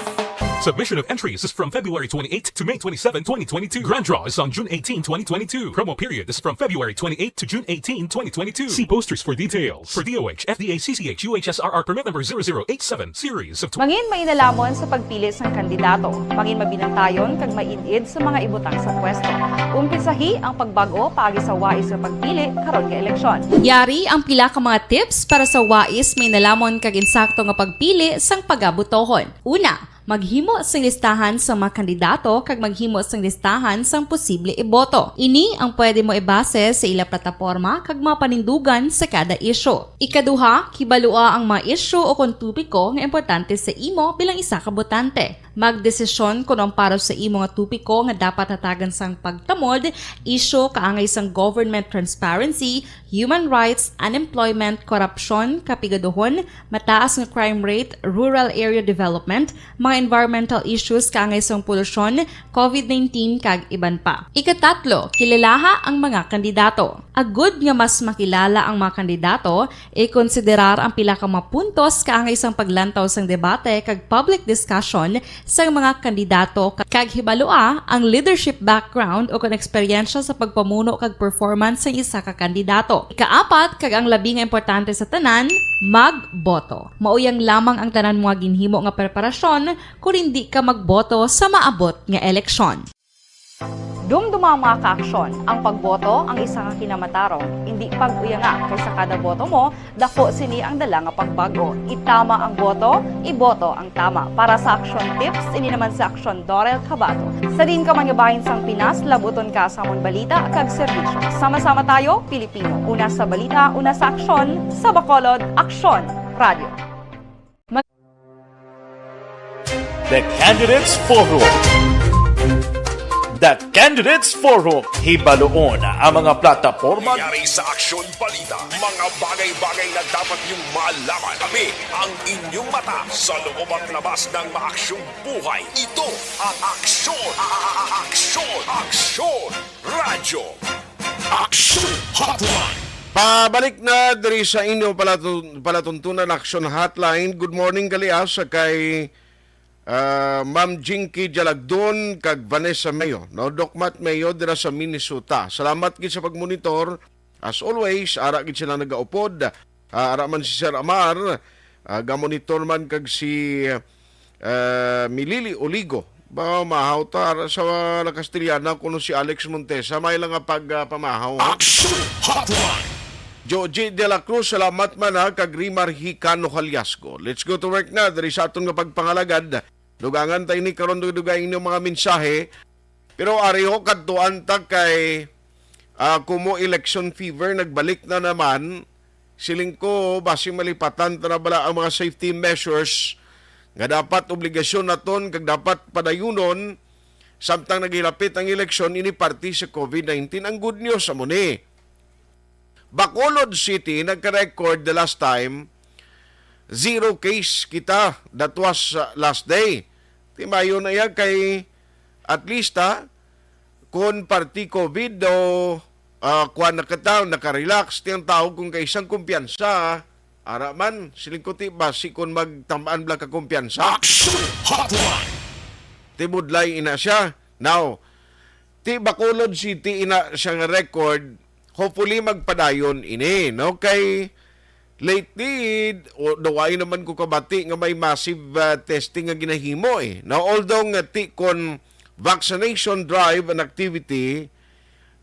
Submission of entries is from February twenty-eighth to May twenty-seven, twenty twenty-two. Grand draw is on June eighteen, twenty twenty-two. Promo period is from February twenty-eighth to June eighteen, twenty twenty-two. See posters for details. For D O H, F D A, C C H, U H S R R permit number zero zero eight seven, series of tw- Mangin mainalamon sa pagpili sang kandidato. Mangin mabinantayon kag maid-id sa mga ibutang sa pwesto. Umpisahi ang pagbag-o paagi sa wais nga pagpili karon nga eleksyon. Yari ang pila ka mga tips para sa wais, mainelamon kag insakto nga pagpili sang pagabotohon. Una, maghimo sing listahan sang mga kandidato kag maghimo sing listahan sang posible iboto. Ini ang pwede mo ibase sa ila plataporma kag mga panindugan sa kada isyu. Ikaduha, kibalua ang mga isyu o kon topiko nga importante sa imo bilang isa ka botante. Magdesisyon kon ang para sa imo nga topiko nga dapat hatagan sang pagtamod, isyu kaangay sang government transparency, human rights, unemployment, korupsyon, kapigaduhon, mataas nga crime rate, rural area development, mga environmental issues kaangay sang polusyon, covid nineteen, kag iban pa. Ikatatlo, kilalaha ang mga kandidato. Agud nga mas makilala ang mga kandidato, ikonsiderar ang pila ka mga puntos kaangay sang paglantaw sang debate kag public discussion sang mga kandidato, kag hibalua ang leadership background o kon eksperyensya sa pagpamuno kag performance sang isa ka kandidato. Ikaapat, kag ang labi nga importante sa tanan, magboto. Mauyang lamang ang tanan mo nga ginhimo nga preparasyon kon indi ka magboto sa maabot nga eleksyon. Dumduma ang mga kaaksyon, ang pagboto ang isa ka kinamatarong, indi pag-uyanga, kay sa kada boto mo, dako sini ang dala nga pagbag-o. Itama ang boto, iboto ang tama. Para sa Aksyon Tips, ini naman si Aksyon Dorel Cabato. Sa diin ka man nga bahin sang Pinas, labuton ka sa amon balita kag serbisyo. Sama-sama tayo, Pilipino. Una sa balita, una sa aksyon, sa Bacolod, Aksyon Radio. The Candidates Forum. The Candidates Forum. Hibaluon ang mga plataporma. Yari sa Aksyon Balita. Mga bagay-bagay na dapat niyong malaman. Kami ang inyong mata sa loob at labas ng maaksyong buhay. Ito ang Aksyon. A-, a-, a-, Aksyon. Aksyon. Radyo. Aksyon Hotline. Pabalik na diri sa inyo palatu-, palatuntunan Aksyon Hotline. Good morning, Galias, sa kay, ah, Ma'am Jinky Jalagdon kag Vanessa Mayo, no? Doc Matt Mayo dira sa Minnesota. Salamat gid sa pagmonitor. As always, ara gid sila nagaupod. Ah, ara man si Sir Amar, ah, gamonitor man kag si, ah, Milili Oligo. Ba, mahaw ta, ara sa, ah, Castellana, kuno si Alex Montesa, may lang nga pag, ah, pamahaw, ha? Action Hotline! Joji de la Cruz, salamat man, ha, kag Rimar Hicano Haliasco. Let's go to work na, diri sa aton nga pagpangalagad. Dugangan ta ini karon, dugay inyong mga mensahe. Pero ari ho, kadtuan ta kay, ah, kumo election fever nagbalik na naman. Siling ko, basi malipatan ta na bala ang mga safety measures nga dapat obligasyon naton kag dapat padayunon samtang naghilapit ang eleksyon, ini parte sa covid nineteen. Ang good news amo ni, Bacolod City nagka-record the last time, zero case kita, that was, uh, last day. Timayo na iya kay at least, ha, kung parti covid o, ah, kuwan na kita, nakarelax, tiyang tao kung kaisang kumpiyansa, ara man, siling ko ti, basi kung magtamaan bala ka kumpiyansa. Action Hotline! Ti budlay ina siya. Now, ti Bacolod City ina siya nga record, hopefully magpadayon ini, no? Kay lately, o, daw ay naman ko kabati nga may massive, ah, testing nga ginahimo, eh, no? Although nga ti kon vaccination drive and activity,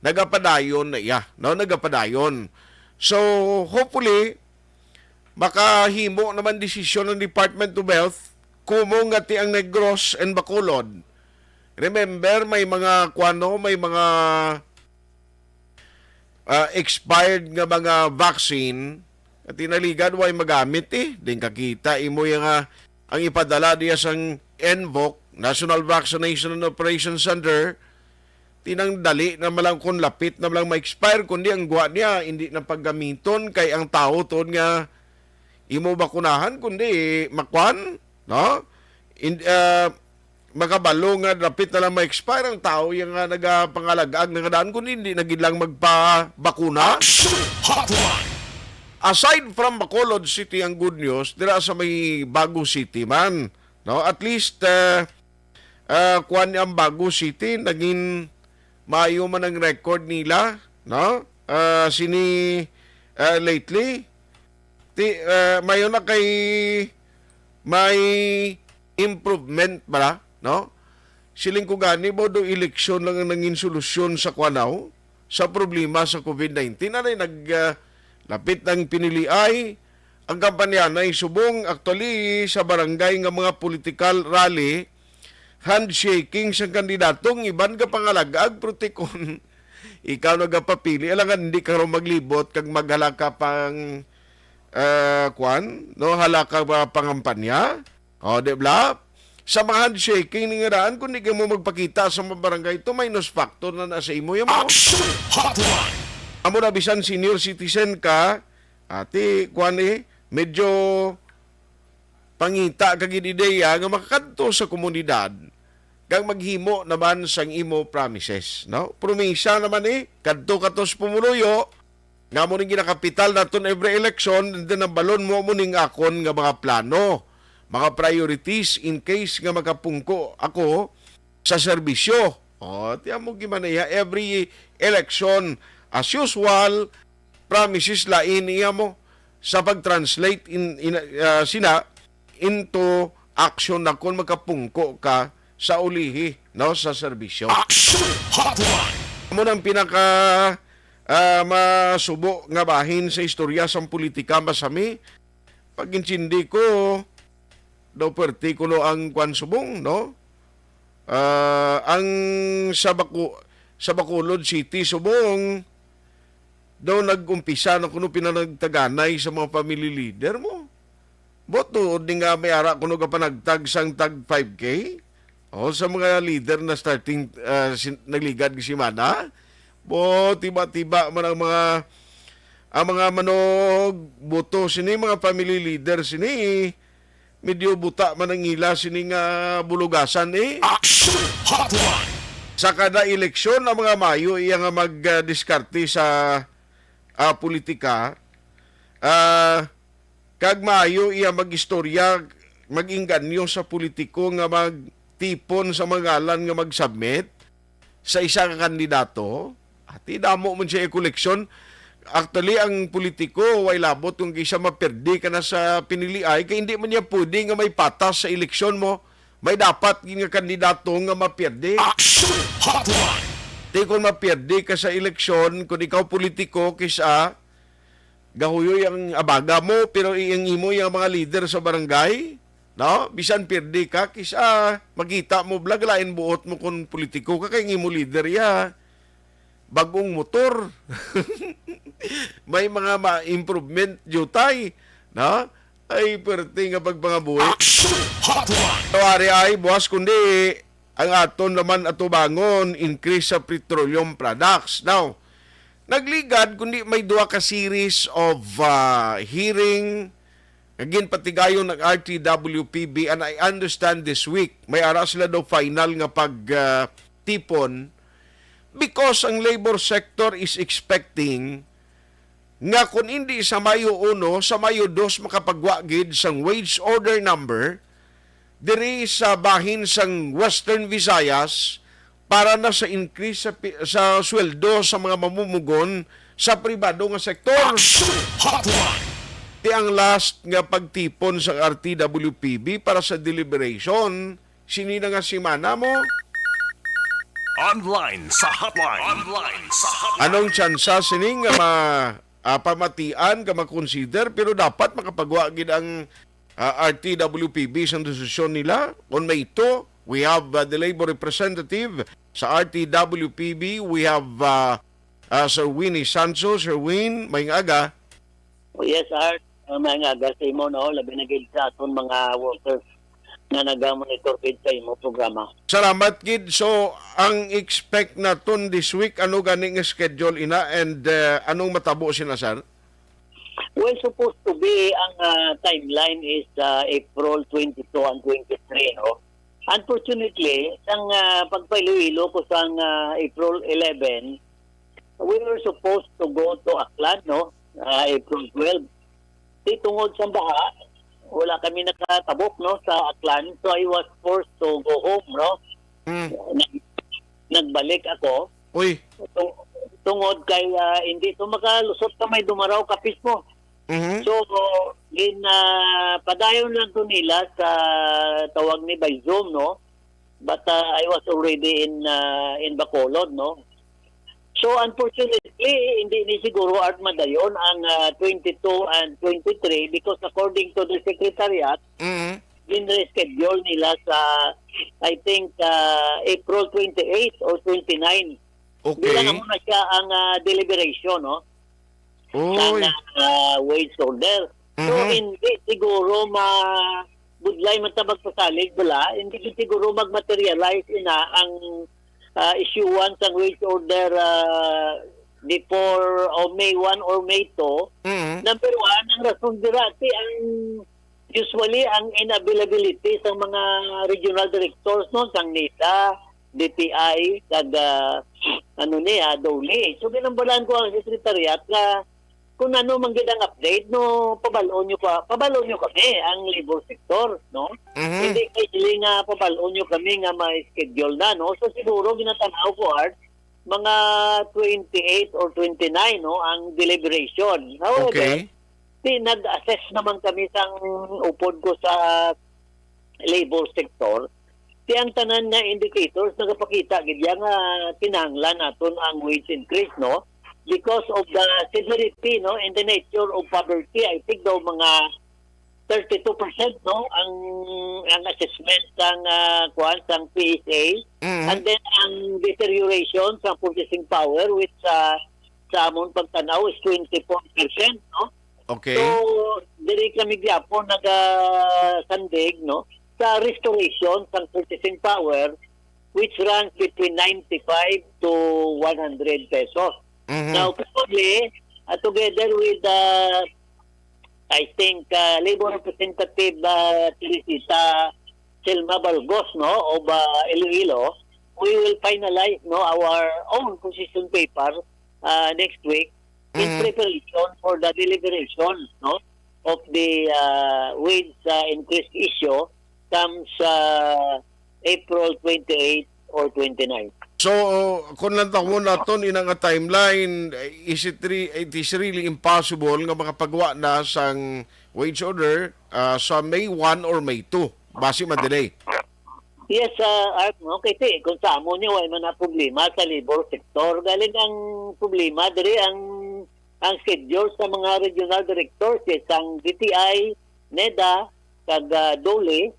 nagapadayon na iya, no? Nagapadayon. So, hopefully, makahimo naman desisyon ang Department of Health, kumo nga ti ang Negros and Bacolod. Remember, may mga kuano, may mga ah, expired nga mga vaccine, at tinaligad way magamit eh. Din kakita imo yung nga ang ipadala diya sang NVOC, National Vaccination and Operation Center, tinang dali na malang kung lapit na malang ma-expire, kundi ang guwa niya, hindi na paggamiton kay ang tao tuod nga imo bakunahan, kundi makwan, no? In, ah, makabalo nga dapit na lang ma-expire ang tao, yung nga nagapangalag-ag na nga daan, kundi hindi na gid lang magpabakuna. Action Hotline! Aside from Bacolod City, ang good news, dira sa may Bago City man, no? At least, ah, ah, kuwan ang Bago City, naging maayo man ang record nila, no? Ah, sini, ah, lately, ti, ah, mayo na kay may improvement bala, no? Siling ko gani, ba do eleksyon lang ang nangin solusyon sa kwanaw, sa problema sa COVID nineteen? Anay nag, ah, lapit ang piniliay, ang kampanyanay subong, actually, sa barangay nga mga political rally, handshaking sang kandidato, ang iban ka pangalag-ag, pero tikon, ikaw nagapapili, alangan hindi ka raw maglibot kag maghala ka pang, ah, kwan, no? Hala ka pa pangampanya? O, di ba? Sa mga handshaking ni nga daan, kung di ka mo magpakita sa mga barangay, ito minus factor na na sa imo. Yan mo. Action Hotline! Amo na, bisan senior citizen ka, ati, kwan eh, medyo pangita ka gid ideya nga makakadto sa komunidad kag maghimo naman sang imo promises, no? Promisa naman eh, kadto ka to sa pumuluyo, nga mo ning ginakapital naton every election, and then ang balon mo mo ning akon nga mga plano, mga priorities in case nga makapungko ako sa serbisyo. O, tiyan mo gimanaya every election, as usual, promises lain iya mo sa pag-translate in, in, ah, sina into action na kon makapungko ka sa ulihi, no, sa serbisyo. Action Hotline! Amo nang pinaka, ah, masubo nga bahin sa istorya sang politika, masami. Pag-intindi ko, daw perti kuno ang kwan subong, no? Ah, ang sa Baco-, sa Bacolod City subong, daw nag-umpisa na kuno pinanagtaganay sa mga family leader mo. Buot tuod ni nga may ara kuno gapanagtag sang tag five K? O, sa mga leader na starting, ah, sin-, nagligad nga semana? Bo, tiba-tiba man ang mga, ang mga manugboto sini, mga family leader sini, medyo buta man ang ila sini nga bulugasan, eh. Action Hotline! Sa kada eleksyon, ang mga mayo iya nga mag, ah, diskarte sa, ah, politika, ah, kag maayo iya mag-istorya, mag-inganyo sa politiko nga magtipon sa mga ngalan nga mag-submit sa isa ka kandidato. Ati, damo man siya koleksyon. Actually, ang politiko, way labot kung kisa mapirdi ka na sa piniliay, kay hindi man niya pwede nga may patas sa eleksyon mo. May dapat gid nga kandidato nga mapirdi. Action Hotline! Di kon mapirdi ka sa eleksyon, kung ikaw politiko, kisa gahuyoy ang abaga mo, pero i-, ang imo yung mga leader sa barangay, no? Bisan pirdi ka, kisa makita mo, blag, lain buot mo kung politiko ka, kay ang imo leader ya bagong motor. May mga ma-, improvement, jutay, no? Ay, perte nga pagpangabuhi. Action Hotline! Tawari ay, buwas kundi ang aton naman atubangon, increase sa petroleum products. Now, nagligad kundi may duha ka series of, ah, hearing nga ginpatigayon ng R T W P B, and I understand this week, may ara sila daw final nga pag, ah, tipon, because ang labor sector is expecting nga kung hindi sa Mayo uno, sa Mayo dos makapagwa gid sang wage order number diri sa bahin sang Western Visayas para na sa increase sa pi-, sa sweldo sa mga mamumugon sa pribado nga sektor. Action Hotline! Ti ang last nga pagtipon sa R T W P B para sa deliberation sini na nga semana mo. Online sa hotline. Online sa hotline. Anong tsansa sini nga ma-, ah, pamatian ka makonsider, pero dapat makapagwa gid ang, ah, R T W P B sa desisyon nila. On May two, we have, ah, the labor representative sa R T W P B. We have, ah, ah, Sir Winnie Sancho. Sir Win, may aga. Oh, yes, Art. Uh, may aga sa imo, no? Labi na gid sa aton mga workers nga naga-monitor gid sa imo programa. Salamat gid. So, ang expect naton this week, ano gani nga schedule ina, and, uh, anong matabo sina, sir? Well, supposed to be ang, uh, timeline is, uh, April twenty-two and twenty-three, no? Unfortunately, sang, uh, pagpailoilo ko sang, uh, April eleven, we were supposed to go to Aklan, no? Uh, April twelve. Di tungod sa baha, wala kami nakatabok, no, sa Aklan. So, I was forced to go home, no? Mm. Nag-, nagbalik ako. Uy. Tung-, tungod kay, ah, hindi to makalusot ka may Dumaraw Capiz mo. Mhm. So, gin, ah, padayon lang to nila sa tawag ni by Zoom, no? But, uh, I was already in, uh, in Bacolod, no? So, unfortunately, hindi ni siguro art madayon ang, uh, twenty-two and twenty-three because according to the secretariat, Mm. gin-reschedule nila sa, I think, uh, April twenty-eight or twenty-nine. Okay. Bilang amo na siya ang, uh, deliberation, no? Uy. Sang, ah, wage order. So, Mhm. hindi siguro ma-, budlay man ta magpasalig bala, hindi gid siguro mag-materialize ina ang, ah, issuance sang wage order, ah, before o May one or May two. Mhm. Number one, ang rason dira, ti ang usually, ang inavailability sa mga regional directors, no, sang nida, D T I, kag, ah, ano ni, ah, DOLE. So, ginambalan ko ang secretariat nga kung ano man gid ang update, no, pabalon nyo ka, pabalon nyo kami, ang labor sector, no? Mhm. Hindi kay dili nga pabalon nyo kami nga may schedule na, no? So, siguro ginatanaw ko, Art, mga twenty-eight or twenty-nine, no, ang deliberation. However, Okay. ti nag-assess naman kami sang upod ko sa labor sector, ti ang tanan nga indicators nagapakita gid ya nga kinahanglan naton ang wage increase, no? Because of the severity, no, and the nature of poverty, I think daw mga thirty-two percent, no, ang, ang assessment sang, ah, kuwan, sang P S A. Mhm. And then ang deterioration sa purchasing power, which, ah, sa amon pagtanaw is twenty-four percent, no? Okay. So, diri kami gyapon nagasandig, no, sa restoration sang purchasing power, which runs between ninety-five to one hundred pesos. Mhm. Now, probably, uh, together with, uh, I think, uh, Labor Representative, uh, Teresita Selma Balgos, no, of, uh, Iloilo, we will finalize, no, our own position paper, uh, next week in Mhm. preparation for the deliberation, no, of the, uh, wage, uh, increase issue comes, uh, April twenty-eight or twenty-nine. So, kung lantawon naton ina nga timeline, is it re-, it is really impossible nga makapagwa na sang wage order, ah, sa May one or May two, basi ma-delay? Yes, uh, Art, no? Kay ti, kung sa amo niya, wala man na problema sa labor sector. Galing ang problema, diri ang, ang schedule sa mga regional directors, yes, ang D T I, neda, kag, ah, DOLE,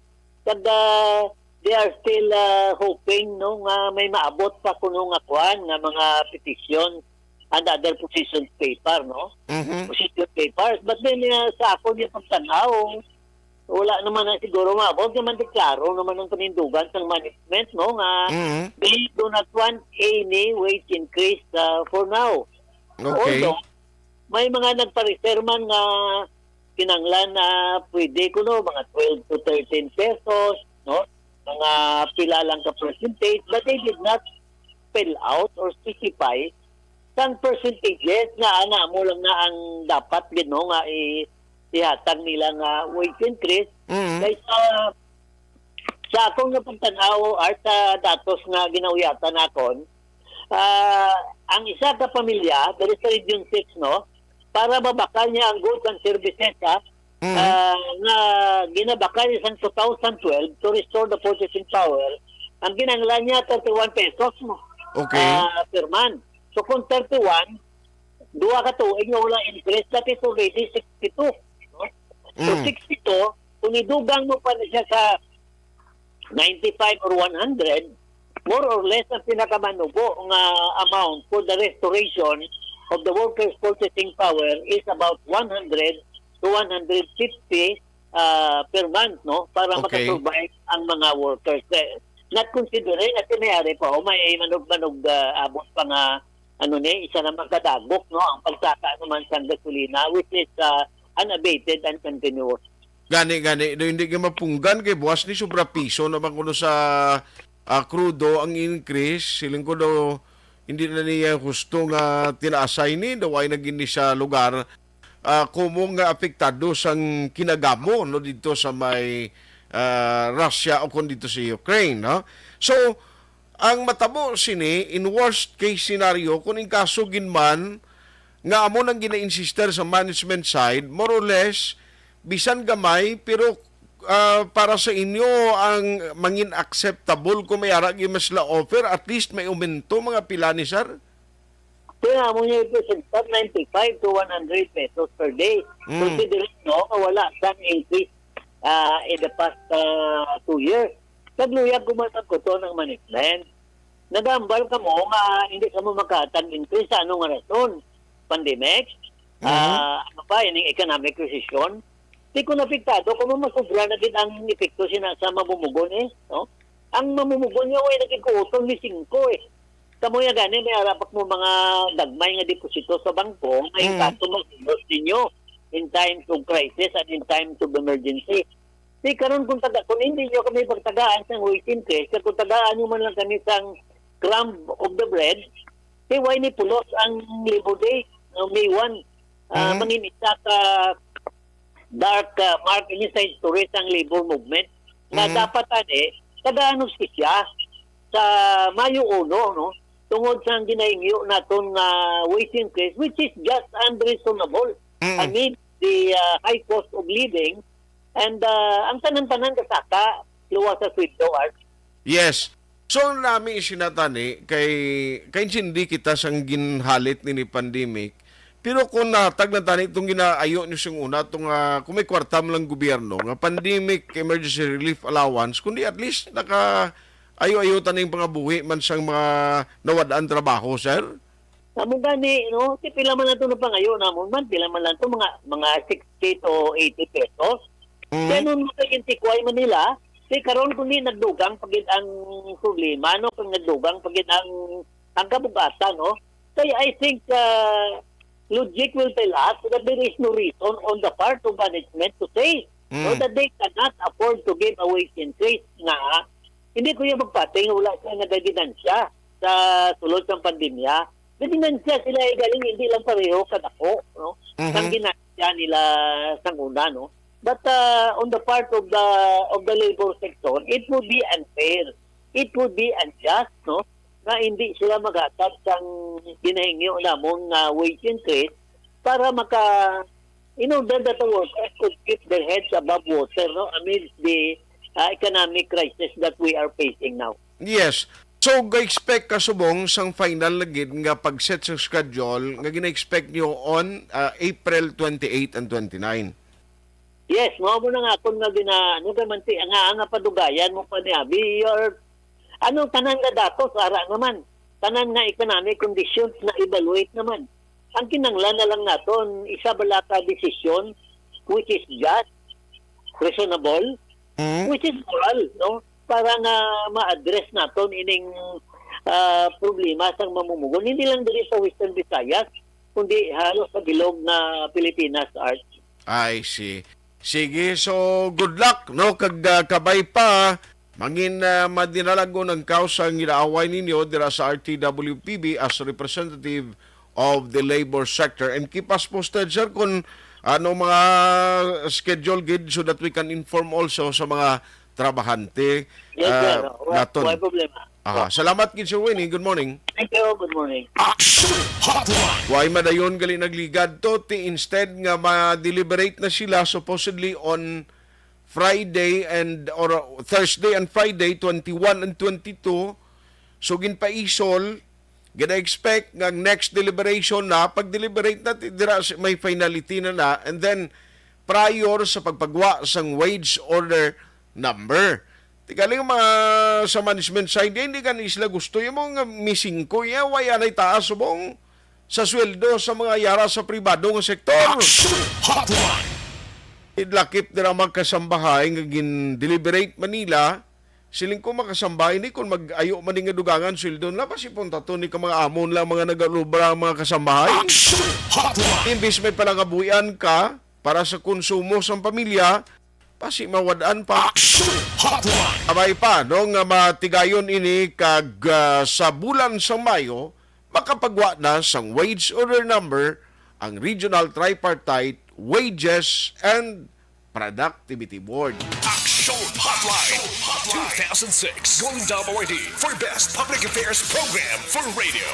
kag, ah, they are still, ah, hoping, no, nga may maabot pa kuno nga kwan, nga mga petition and other position paper, no? Mhm. Position papers. But then, ah, sa ako niya pagtanaw, wala naman na siguro maabot. Naman di klaro naman ang panindugan sa management, no, nga Mhm. they do not want any wage increase, ah, for now. Okay. Although, may mga nagpareserman nga kinanglan na pwede kuno mga twelve to thirteen pesos, no? Mga pila lang ka percentage, but they did not spell out or specify sang percentages nga ana mo lang na ang dapat gid, no, nga i-, ihatag nila nga wage increase. Mhm. Kay sa, sa akong napagtan-aw, Art, sa datos nga ginauyatan nakon, ah, ang isa ka pamilya diri sa Region six, no, para mabakal niya ang goods and services, ha, Mhm. ah, nga ginabakal niya sang two thousand twelve to restore the purchasing power, ang kinahanglan niya thirty-one pesos, no, Okay. ah, per month. So, kung thirty-one, Duha ka tuig nga wala increase, that is already sixty-two. No? So, Mm. sixty-two, kung idugang mo pa na siya sa ninety-five or one hundred, more or less ang pinakamanubo nga amount for the restoration of the workers' purchasing power is about one hundred to one hundred fifty, ah, per month, no, para Okay. makasurvive ang mga workers. Eh, not considering at may ari pa, oh, may manog-manog, ah, abot pa nga, ano ni, isa na makadagok, no, ang pagsaka naman sa gasolina, which is, ah, unabated and continuous. Gani, gani, do hindi ka mapunggan kay buwas ni sobra piso naman kuno sa, ah, krudo ang increase. Siling ko do hindi na niya husto nga tinaasay ni, daw ay naging ni sa lugar, ah, kumo nga apektado sang kinagamo, no, dito sa may, ah, Russia o kung dito sa Ukraine, no? So, ang matabo sini, in worst case scenario, kung in kaso gid man nga amo nang gina-insister sa management side, more or less, bisan gamay, pero, ah, para sa inyo, ang mangin acceptable kung may ara gid man sila offer, at least may aumento, mga pila ni sir? Kaya mo niya ito sa ninety-five to one hundred pesos per day. Mm. Considering, no, nga wala sang increase, ah, in the past, ah, two years. Nagluyag ko man ang kuto ng management. Nagambal ka mo nga hindi ka mo makatag increase sa anong rason? Pandemic? Mhm. Ah, ano pa, ining economic recession? Di ko napiktado kung mamasubra na gid ang epekto sina sa mamumugon eh, no? Ang mamumugon niya, way naging kuuton ni singko eh. Kamo ya gani, may arapak mo mga gagmay nga deposito sa bangko, may Mm. kaso mo ninyo in times of crisis and in times of emergency. Di karon kung taga, kung hindi nyo kami pagtagaan sang wage increase, kag kung tagaan nyo man lang kami sang crumb of the bread, di why ni pulos ang Labor Day, no, May one, ah, Mhm. mangin isa ka dark, ah, mark ini sa history sang labor movement nga Mhm. dapat ani tagaan og sisya sa Mayo uno, no? Tungod sa ginahingyo naton nga wage increase, which is just unreasonable Mm. amid the, ah, high cost of living and, ah, ang tanan-tanan kasaka luwas sa sweldo, Art. Yes. So, nami sinatani kay, kay sindi kita sang ginhalit nini pandemic. Pero kung natag na tani itong ginaayo niyo sing una, itong, ah, kung may kwarta mo lang gobyerno, nga pandemic emergency relief allowance, kundi at least naka ayo-ayo taning pangabuhi man sang mga nawad-an trabaho, sir? Amo gani, no? Ti pila man lang to napangayo namon man, pila man lang to, mga, mga sixty to eighty pesos. Mhm. Kaya nun mo kay Intiquay, Manila, ti karon kundi nagdugang pa gid ang problema, no? Kung nagdugang pa gid ang, ang kabugatan, no? Kaya I think, uh, logic will tell us that there is no reason on the part of management to say, no, Mm. that they cannot afford to give a wage increase nga hindi ko yung magpatay nga wala sila nagaginansya sa sulod sang pandemya. Naginansya sila, eh, galing hindi lang pareho kadako, no? Mhm. Ang ginansya nila sang una, no? But, uh, on the part of the, of the labor sector, it would be unfair. It would be unjust, no? Nga hindi sila maghatag sang ginahingyo namon nga wage increase para maka, in order that the workers could keep their heads above water, no, amidst the, uh, economic crisis that we are facing now. Yes. So, ga-expect ka subong sang final na gid nga pag-set sa schedule nga gina-expect nyo on, uh, April twenty-eight and twenty-nine? Yes, mao mo na nga akon nga gina-, ano ka man ti-, nga, nga padugayan mo pa ni Abi, your, ano, tanan nga datos, ara naman. Tanan nga economic conditions na evaluate naman. Ang kinanglan na lang naton, isa bala ka desisyon, which is just, reasonable, Mm. which is moral, no? Para nga ma-address naton ining, ah, problema sang mamumugon. Hindi lang diri sa Western Visayas, kundi halos sa bilog nga Pilipinas, Art. I see. Sige, so good luck, no? Kag, ah, kabay pa, mangin, ah, madinalagon ang cause ang ginaaway ninyo dira sa R T W P B as representative of the labor sector. And keep us posted, sir, kung ano mga schedule gid so that we can inform also sa mga trabahante, Yes, ah, sir. Wa-, naton. Wa problema. Aha. Salamat gid, Sir Winnie. Good morning. Thank you. Good morning. Action Hotline. Way madayon gali nagligad to, ti instead nga ma-deliberate na sila supposedly on Friday and, or Thursday and Friday, twenty-one and twenty-two. So, ginpaisol, Gina-expect nga ang next deliberation na, pag-deliberate na ti-, dira sa may finality na na, and then prior sa pagpagwa sang wage order number. Ti gali nga mga sa management side, hindi gani sila gusto yung mga misingko, ya, wala nay taas subong sa sweldo sa mga yara sa pribado nga sektor. Action Hotline! Idlakip dira mga kasambahay nga gin-deliberate man nila, siling ko, mga kasambahay ni, kung mag-ayo man ni nga dugangan sweldo nila, basi punta to ni ka mga amo nila, mga nag-alubra, mga kasambahay. Action Hotline! Imbis may palangabuhian ka para sa konsumo sang pamilya, basi mawad-an pa. Action Hotline! Abay pa, no, nga matigayon ini kag, ah, sa bulan sang Mayo, makapagwa na sang wage order number ang Regional Tripartite Wages and Productivity Board. Action Hotline two thousand six Golden Dome Awardee for Best Public Affairs Program for Radio.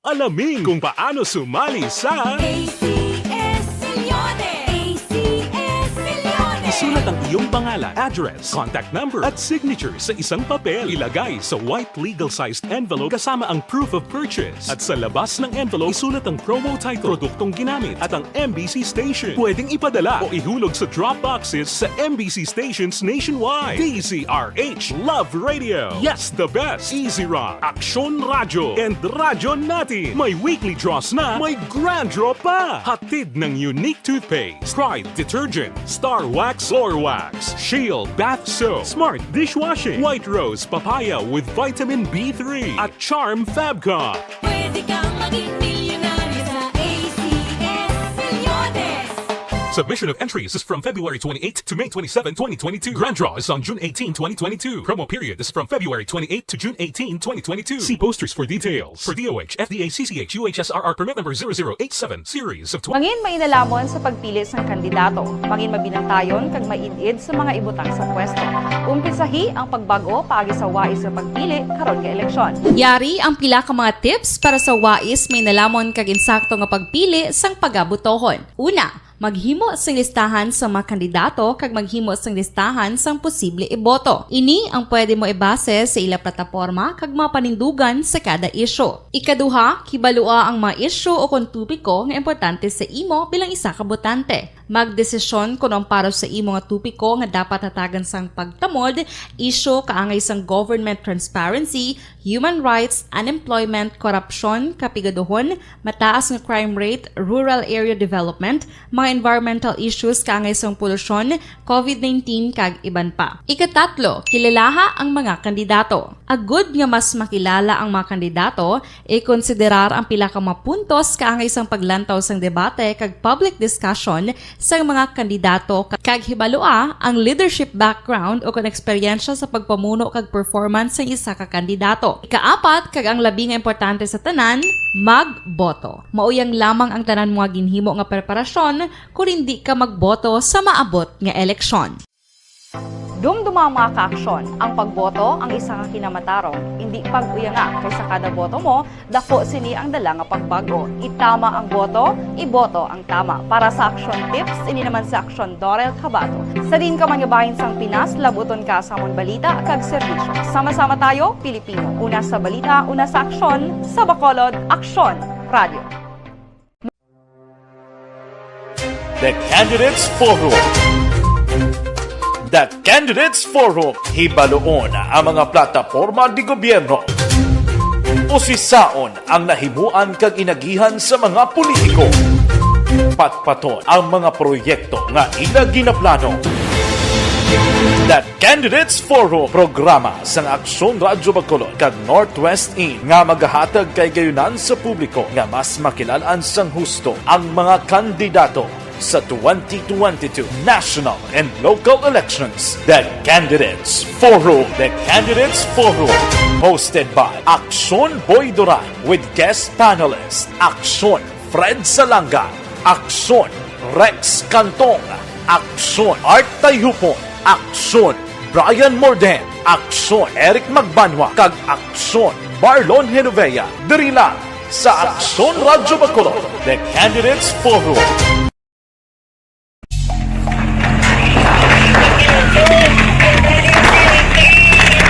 Alamin kung paano sumali sa A C S Milyones! A C S Milyones! Isulat ang iyong pangalan, address, contact number, at signature sa isang papel. Ilagay sa white legal-sized envelope kasama ang proof of purchase. At sa labas ng envelope, isulat ang promo title, produktong ginamit, at ang M B C station. Pwedeng ipadala o ihulog sa drop boxes sa M B C stations nationwide. D Z R H, Love Radio. Yes, the best. Easy Rock, Aksyon Radyo, and Radyo Natin. May weekly draws na, may grand draw pa. Hatid ng Unique Toothpaste, Pride Detergent, Star Wax, Floor Wax, Shield Bath Soap, Smart Dishwashing, White Rose Papaya with Vitamin B three, at Charm Fab Cup. Pwede kang maging milyonaryo sa A C S Milyones. Submission of entries is from February twenty-eighth to May twenty-seven, twenty twenty-two. Grand draw is on June eighteen, twenty twenty-two. Promo period is from February twenty-eighth to June eighteen, twenty twenty-two. See posters for details. For D O H, F D A, C C H, U H S R R permit number zero zero eight seven, series of twenty. Mangin mainalhamon sa pagpili sang kandidato. Mangin mabinantayon kag maid-id sa mga ibutang sa pwesto. Umpisahi ang pagbag-o paagi sa wais nga pagpili karon nga eleksyon. Yari ang pila ka mga tips para sa wais, mainalhamon kag insakto nga pagpili sang pagabotohon. Una, maghimo sing listahan sa mga kandidato kag maghimo sing listahan sang posible iboto. Ini ang pwede mo ibase sa ila plataporma kag mga panindugan sa kada isyu. Ikaduha, hibalua ang mga isyu o kon topiko nga importante sa imo bilang isa ka botante. Magdesisyon kon ang para sa imo nga topiko nga dapat hatagan sang pagtamod, isyu kaangay sang government transparency, human rights, unemployment, korupsyon, kapigaduhon, mataas nga crime rate, rural area development, mga environmental issues kaangay sang polusyon, covid nineteen, kag iban pa. Ikatatlo, kilalaha ang mga kandidato. Agud nga mas makilala ang mga kandidato, ikonsiderar ang pila ka mga puntos kaangay sang paglantaw sang debate kag public discussion sang mga kandidato, ka-, kag hibalua ang leadership background o kon eksperyensya sa pagpamuno kag performance sang isa ka kandidato. Ikaapat, kag ang labi nga importante sa tanan, magboto. Mauyang lamang ang tanan mo nga ginhimo nga preparasyon kon indi ka magboto sa maabot nga eleksyon. Dumduma, mga kaaksyon, ang pagboto ang isa ka kinamatarong. Indi pag-uyanga, kay sa kada boto mo, dako sini ang dala nga pagbago. Itama ang boto, iboto ang tama. Para sa Aksyon Tips, ini naman si Aksyon Dorel Cabato. Sa diin ka man nga bahin sang Pinas, labuton ka sa amon balita kag serbisyo. Sama-sama tayo, Pilipino. Una sa balita, una sa aksyon, sa Bacolod, Aksyon Radio. The Candidates Forum. The Candidates Forum, hibaluon ang mga plataporma de gobyerno. Usisaon ang nahimuan kag inagihan sa mga politiko. Patpaton ang mga proyekto nga ila ginaplano. The Candidates Forum, programa sang Aksyon Radyo Bacolod kag Northwest In nga magahatag kay gayunan sa publiko nga mas makilal-an sang husto ang mga kandidato sa twenty twenty-two national and local elections. The Candidates Forum. The Candidates Forum, hosted by Aksyon Boy Duran with guest panelist Aksyon Fred Salanga, Aksyon Rex Cantong, Aksyon Art Tayhupon, Aksyon Brian Morden, Aksyon Eric Magbanwa, kag Aksyon Marlon Genovea. Diri lang sa Aksyon Radyo Bacolod, The Candidates Forum.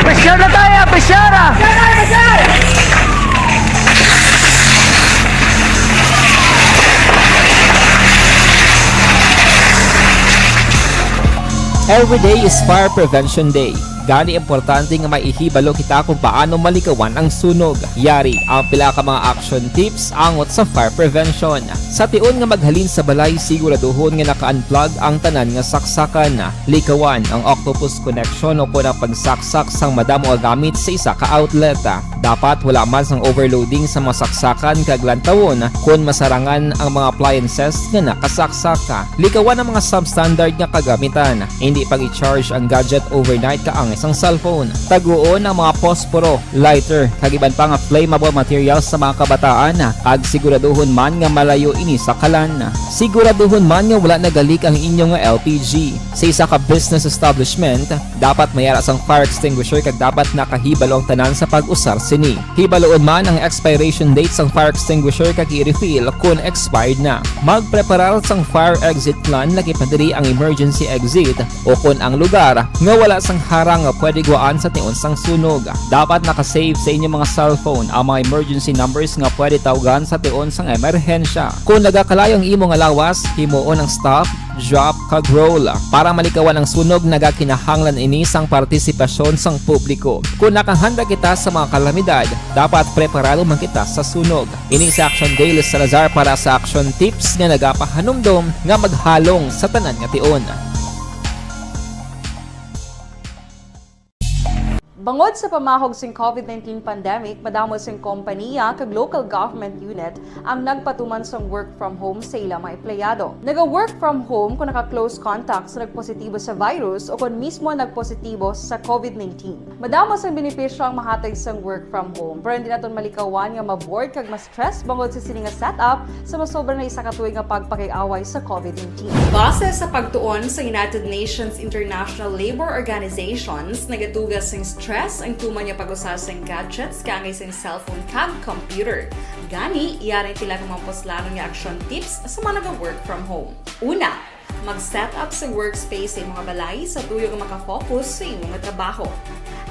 Pressure na tayo! Pressure na! Every day is Fire Prevention Day. Gani, importante nga maihibalo kita kung paano malikawan ang sunog. Yari ang pila ka mga action tips angot sa fire prevention. Sa tion nga maghalin sa balay, siguraduhon nga naka-unplug ang tanan nga saksakan. Likawan ang octopus connection o kon ang pagsaksak sang madamo nga gamit sa isa ka outlet. Dapat wala man sang overloading sa mga saksakan kag lantawon kon masarangan ang mga appliances nga nakasaksak. Likawan ang mga substandard nga kagamitan. Indi pag-i-charge ang gadget overnight kaangay sang cellphone. Taguon ang mga posporo, lighter, kag iban pa nga flammable materials sa mga kabataan, kag siguraduhon man nga malayo ini sa kalan. Siguraduhon man nga wala nagalik ang inyo nga L P G. Sa isa ka business establishment, dapat may ara sang fire extinguisher kag dapat nakahibalo ang tanan sa pag-usar sini. Hibaluon man ang expiration date sang fire extinguisher kag i-refill kon expired na. Magpreparar sang fire exit plan, lakip na diri ang emergency exit o kon ang lugar nga wala sang harang nga pwede guwaan sa tion sang sunog. Dapat naka-save sa inyo mga cellphone ang mga emergency numbers nga pwede tawgan sa tion sang emerhensya. Kon nagakalayo ang imo nga lawas, himuon ang stop, drop, kag roll. Para malikawan ang sunog, nagakinahanglan ini sang partisipasyon sang publiko. Kon nakahanda kita sa mga kalamidad, dapat preparado man kita sa sunog. Ini si Action Dale Salazar para sa Action Tips nga nagapahanumdom nga maghalong sa tanan nga tion. Bangod sa pamahog sing COVID nineteen pandemic, madamo sing kompaniya kag local government unit ang nagpatuman sang work from home sa ila mga empleyado. Naga-work from home kung naka-close contact sa nagpositibo sa virus o kon mismo nagpositibo sa COVID nineteen. Madamo sang benepisyo ang mahatag sang work from home, pero hindi naton malikawan nga ma-bored kag ma-stress bangod sa sini nga setup sa masobra na isa ka tuig nga pagpakig-away sa COVID nineteen. Base sa pagtuon sa United Nations International Labour Organizations, nagatuga sing stress ang tuman nga pag-usa sing gadgets kaangay sing cellphone kag computer. Gani, yari ang pila ka mga puslanon nga action tips sa mga naga-work from home. Una, mag-set up sa workspace sa imo nga balay sa tuyo nga makafocus sa imo nga trabaho.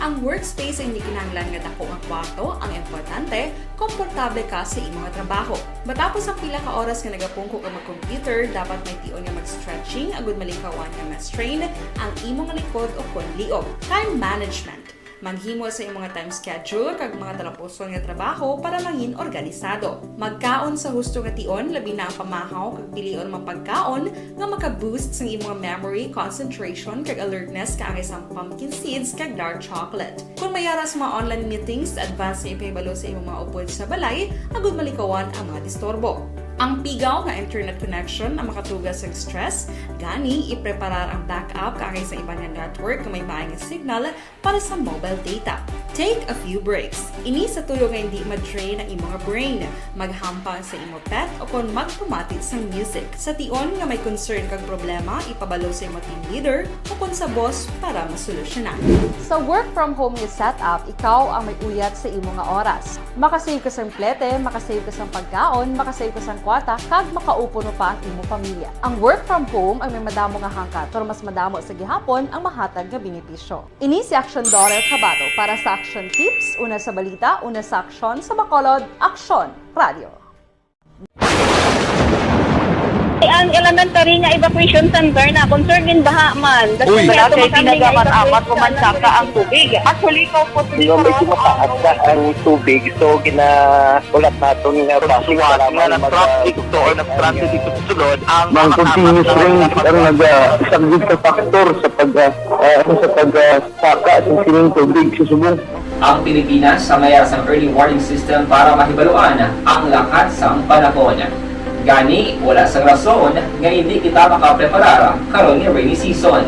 Ang workspace ay hindi kinahanglan nga dako nga kwarto, ang importante, komportable ka sa imo nga trabaho. Matapos ang pila ka oras nga nagapungko ka mag-computer, dapat may tion nga mag-stretching agud malikawan nga ma-strain ang imo nga likod o kon liog. Time management. Maghimo sa imo nga time schedule kag mga talapuson nga trabaho para mangin organisado. Magkaon sa husto nga tion, labi na ang pamahaw kag pilion ang mga pagkaon nga maka-boost sang imo nga memory, concentration, kag alertness kaangay sang pumpkin seeds kag dark chocolate. Kon may ara sa mga online meetings, advance nga ipahibalo sa imo mga upod sa balay agud malikawan ang mga disturbo. Ang pigaw nga internet connection ang makatuga sa stress, gani ipreparar ang backup kaangay sa iban nga network nga may maay nga signal para sa mobile data. Take a few breaks. Ini sa tuyo nga hindi ma-drain ang imo nga brain. Maghampang sa imo pet o kon magpamati sang music. Sa tion nga may concern kag problema, ipabalo sa imo team leader o kon sa boss para masolusyonan. Sa work from home nga setup, ikaw ang may uyat sa imo nga oras. Makasave ka sang plete, makasave ka sang pagkaon, makasave ka sang kwarta, kag makaupo mo pa ang imo pamilya. Ang work from home ang may madamo nga hangkat, pero mas madamo sa gihapon ang mahatag nga benepisyo. Ini si Action Daughter Kabato para sa Action Tips, una sa balita, una sa aksyon, sa Bacolod, Aksyon Radio. Ang elementary nga evacuation center na concerned in baha man. Uy. Wala kay pinagaman amat ko man saka ang tubig. Actually, ikaw po. Nga medyo mataas na ang tubig, so ginahulat naton nga bus. Nga nag-traffic to or nag-transit ito sulod ang mga continuous rain ang nag-, ah, isang good factor sa pag, ah, ah, sa pag, ah, saka sa sining tubig sa subong. Ang Pilipinas sa mayara sang early warning system para mahibaluan ang lakat sang panahon. Gani, wala sang rason nga hindi kita makapreparar karon nga rainy season.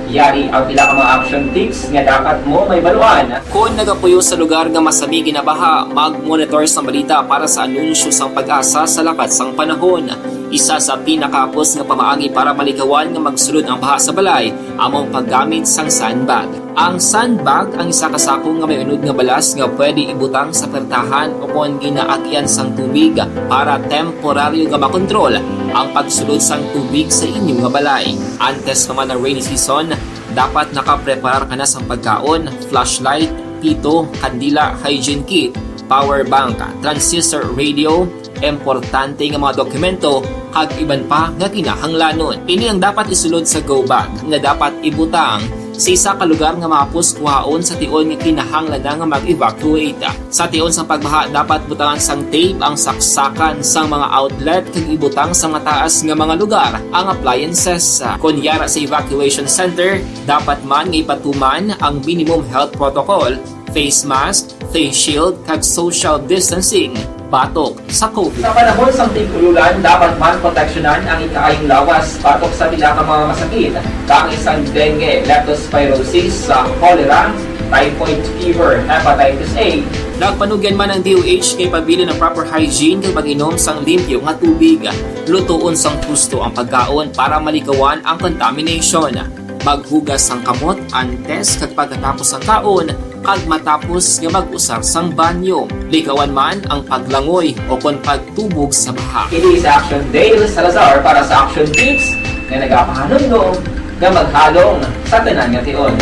Yari ang pila ka mga action tips nga dapat mo mahibaluan. Kon nagapuyo sa lugar nga masami ginabaha, mag-monitor sang balita para sa anunsyo sang PAGASA sa lakat sang panahon. Isa sa pinakahapos nga pamaagi para malikawan nga magsulod ang baha sa balay amo ang paggamit sang sandbag. Ang sandbag ang isa ka sako nga may unod nga balas nga pwede ibutang sa pertahan o kon ginaagyan sang tubig para temporaryo nga makontrol ang pagsulod sang tubig sa inyo nga balay. Antes pa man ang rainy season, dapat nakapreparar ka na sang pagkaon, flashlight, pito, kandila, hygiene kit, power bank, transistor radio, importante nga mga dokumento, kag iban pa nga kinahanglanon. Ini ang dapat isulod sa go bag nga dapat ibutang sa isa ka lugar nga mahapos kuhaon sa tion nga kinahanglan na nga mag-evacuate. Sa tion sang pagbaha, dapat butangan sang tape ang saksakan sang mga outlet kag ibutang sa mataas nga mga lugar ang appliances. Kon yara sa evacuation center, dapat man nga ipatuman ang minimum health protocol, face mask, face shield, kag social distancing batok sa COVID. Sa panahon sang tig-ululan, dapat man proteksyonan ang ikaayong lawas batok sa pila ka mga masakit, kaangay sang dengue, leptospirosis, sa cholera, typhoid fever, hepatitis A. Nagpanugyan man ang D O H nga ipabilin ang proper hygiene kag pag-inom sang limpyo nga tubig. Lutoon sang husto ang pagkaon para malikawan ang contamination. Maghugas sang kamot antes kag pagkatapos sang kaon, kag matapos nga mag-usar sang banyo. Likawan man ang paglangoy o kon pagtubog sa baha. Ini si Action Dale Salazar para sa Action Tips nga nagapahanumdom nga maghalong sa tanan nga tion.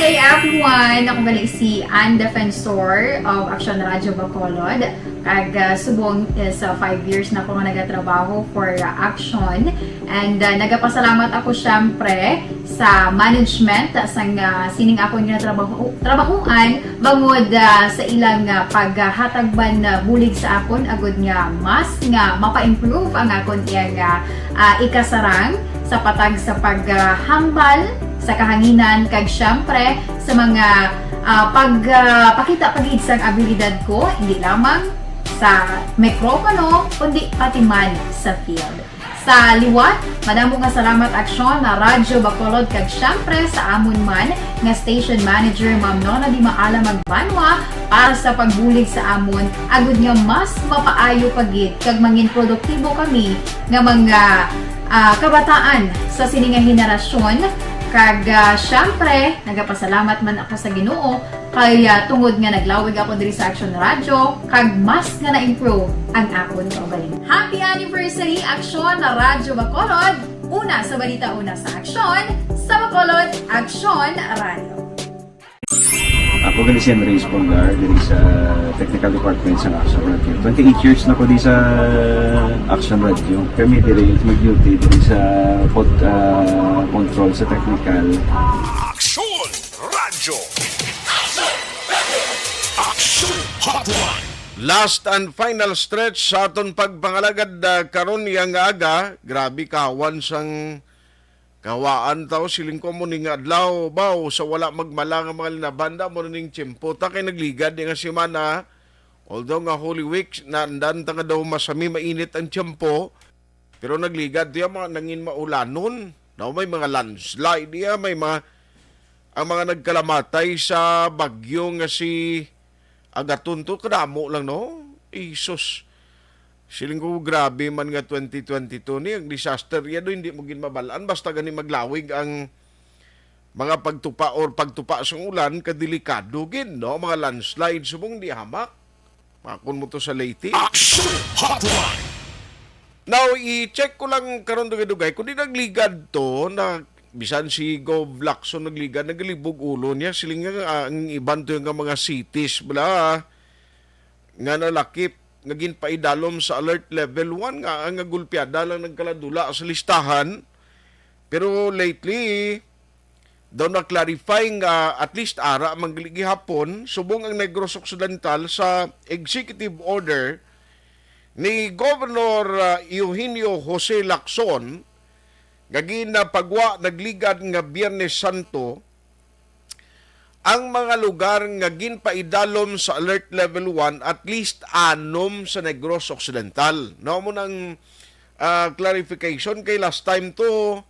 Good day, everyone! Ako gali si Ann Defensor of Action Radio Bacolod. Kag, ah, subong is, ah, five years na ako nga nagatrabaho for, ah, Action. And, ah, nagapasalamat ako, syempre, sa management, ah, sang, ah, sining akon nga trabaho, trabahuan, bangod, ah, sa ilang, ah, paghatag man, ah, bulig sa akon, agud nga mas nga mapa-improve ang akon iyang, ah, ah, ikasarang sa patag sa paghambal sa kahanginan, kag syempre sa mga, ah, pag, ah, pakita pa gid sang abilidad ko, hindi lamang sa mikropono, kundi pati man sa field. Sa liwat, madamo nga salamat, Aksyon, na Radyo Bacolod, kag syempre sa amon man nga station manager, Ma'am Nona Di Maala Magbanwa, para sa pagbulig sa amon, agud nga mas mapaayo pa gid kag mangin produktibo kami nga mga, ah, kabataan sa sini nga henerasyon. Kag, ah, syempre, nagapasalamat man ako sa Ginoo kay, ah, tungod nga naglawig ako diri sa Action Radio, kag mas nga na-improve ang akon kaugalingon. Happy anniversary, Action Radyo Bacolod! Una sa balita, una sa aksyon, sa Bacolod, Action Radio. Ako gali si Andres Polgar, diri sa Technical Department sa Action Radio. Twenty-eight years na ko di sa Action Radio. Kami diri mag-duty diri sa pod-, ah, control sa technical. Action Radio. Action Hotline. Last and final stretch sa aton pagpangalagad, ah, karon nga aga. Grabe kahawan sang kahawaan taw, siling ko mo ning adlaw, baw, sa wala magmala nga mga linabanda, mo ning tiyempo ta kay nagligad ni nga semana. Although nga Holy Week, naandan ta nga daw masami mainit ang tiyempo, pero nagligad diya mga nangin maulanon. Daw may mga landslide diya, may mga ang mga nagkalamatay sa bagyo nga si Agaton to, kadamo lang, no? Isus. Siling ko, grabe man nga twenty twenty-two ni, ang disaster ya do, hindi mo gid mabalaan. Basta gani maglawig ang mga pagtupa or pagtupa sa ulan, kadelikado gid, no? Mga landslide, subong di hamak. Makon mo to sa Leyte. Action Hotline! Now, i-check ko lang karon dugay-dugay. Kung di nagligad to, na bisan si Gov Lacson nagligad, nagalibog ulo niya. Siling nga, ah, ang iban to nga mga cities, bala, nga nalakip, nga ginpaidalom sa alert level one, nga ang gulpiada lang nagkaladula sa listahan. Pero lately, daw na-clarify nga at least ara man gali gihapon, subong ang Negros Occidental sa executive order ni Governor, ah, Eugenio Jose Lacson, nga ginapagwa nagligad nga Biyernes Santo, ang mga lugar nga ginpaidalom sa Alert Level one, at least anom sa Negros Occidental. No, mo nang, ah, clarification kay last time to,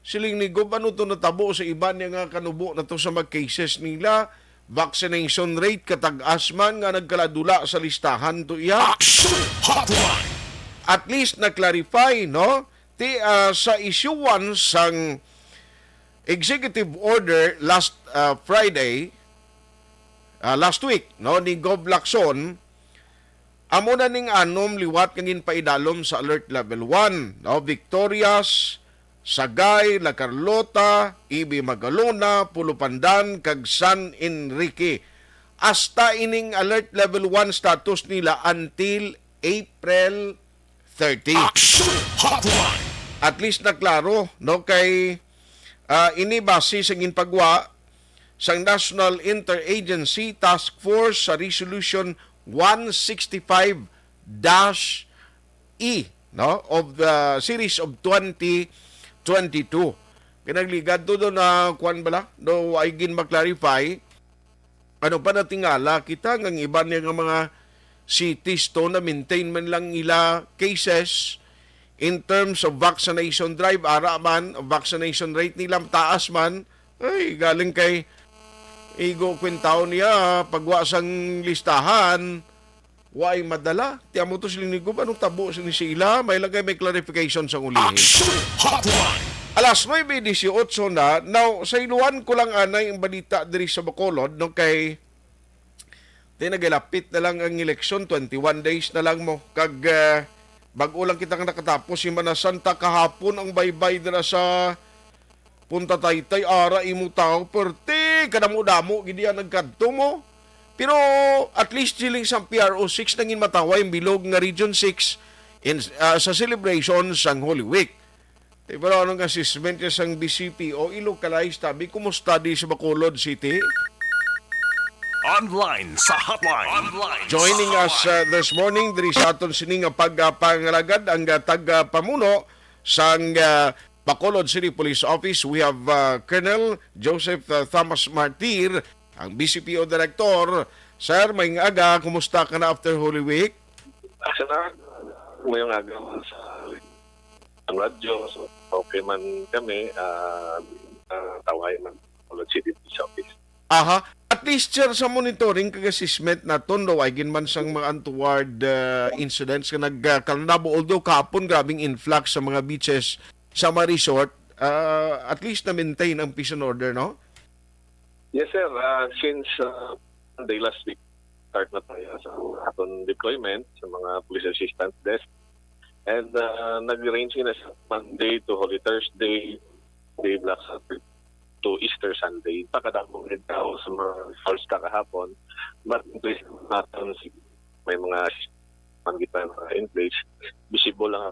siling ni Gob, ano to natabo sa iban niya nga kanubo na to sa mga cases nila? Vaccination rate katag-as man nga nagkaladula sa listahan to iya. Action Hotline! At least na-clarify, no? Ti, ah, sa issuance sang executive order last, ah, Friday, ah, last week, no, ni Gov Lacson, amo na ning anom liwat nga ginpaidalom sa Alert Level one, no? Victorias, Sagay, La Carlota, E B Magalona, Pulo Pandan, kag San Enrique. Hasta ining Alert Level one status nila until April thirty. Action Hotline! At least na klaro, no, kay, ah, ini base sa ginpagwa sang National Interagency Task Force sa Resolution one sixty-five dash E, no, of the series of twenty twenty-two. Kinagligad to do na, kuwan bala, do ay gin ma-clarify. Ano pa, natingala kita nga ang iban niya nga mga cities to na maintain man lang ila cases in terms of vaccination drive, ara man, vaccination rate nila taas man. Ay, galing kay igo kwentaw niya, pagwa sang listahan, wa ay madala. Ti amo to siling ni Gob, anong tabo sini sila? May lagay may clarification sa ulihi. Action Hotline! Alas nuebe dieciocho na. Now, sa iluan ko lang anay ang balita diri sa Bacolod, no, kay di nagilapit na lang ang eleksyon, twenty-one days na lang mo. Kag, ah, bag-o lang kita nga nakatapos si Mana Santa kahapon ang baybay dira sa Punta Taytay, ara imo tawo, perti kadamo-damo gid iya nagkadto mo. Pero at least siling sa P R O six nangin mataway ang bilog nga Region six in, ah, sa celebration sang Holy Week. Ti, pero ano nga assessment niya sang B C P o i-localize tabi, kumusta di sa Bacolod City? Online sa hotline. Online Joining sa us, hotline. Uh, this morning diri sa aton sini nga pagpangalagad ang, uh, tagapamuno sang, uh, Bacolod City Police Office. We have, uh, Colonel Joseph, uh, Thomas Martir, ang B C P O Director. Sir, may aga, kumusta ka na after Holy Week? Sir, may aga sa ang radyo. So, okay man kami, ah, ah, tawhay man Bacolod City Police Office. Aha. At least, sir, sa monitoring kag assessment naton, daw ay gin man sang mga untoward, ah, incidents nga nagkalanabo. Although kahapon, grabing influx sa mga beaches, sa mga resort, ah, at least na-maintain ang peace and order, no? Yes, sir. Ah, since, ah, Monday last week, start na tayo sa aton deployment sa mga police assistance desk. And, ah, nag-range sila sa Monday to Holy Thursday, day Black Saturday to Easter Sunday. Pakadamo rin tao sa mga falls na kahapon. But in place natin, si-, may mga man kita na in place. Visible lang,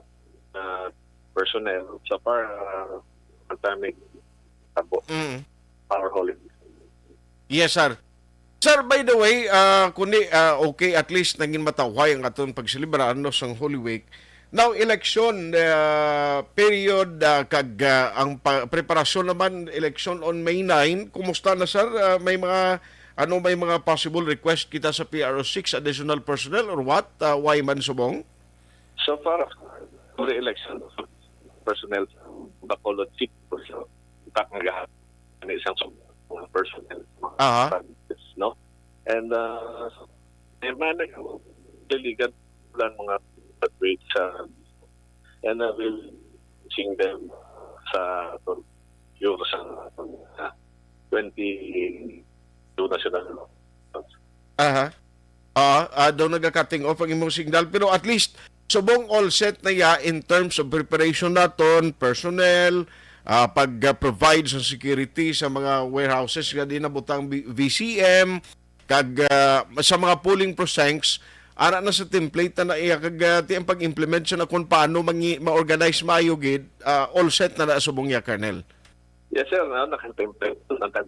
ah, personnel. So far, ah, ang timing, tabo. Mm. Our Holy Week. Yes, sir. Sir, by the way, ah, kundi, ah, okay, at least nangin matawhay ang aton pagselebrar, no, sang Holy Week. Now, election, ah, period, ah, kag, ah, ang pa-, preparasyon naman, election on May nine. Kumusta na, sir? Ah, may mga, ano, may mga possible request kita sa P R O six, additional personnel or what? Ah, why man subong? So far, every election, personnel, Bacolod City, so, tak nga gahap, ano, isang sub-, personnel, mga Aha. bandits, no? And, uh, the man, the legal plan, mga graduate sa, and, uh, will sing them sa Bureau sa, uh, twenty-two national law. Aha. Ah, ah, daw naga-cutting off ang imong signal, pero at least subong all set na ya in terms of preparation naton, personnel, ah, pag-provide sa security sa mga warehouses nga di nabutang V C M, kag, ah, sa mga polling precincts, ara na sa template na naiya, kag, ah, ti ang pag-implement sa na kung paano mangi-, ma-organize maayo gid, ah, all set na na subong ya, Colonel. Yes, sir. Ah, naka-template na, na,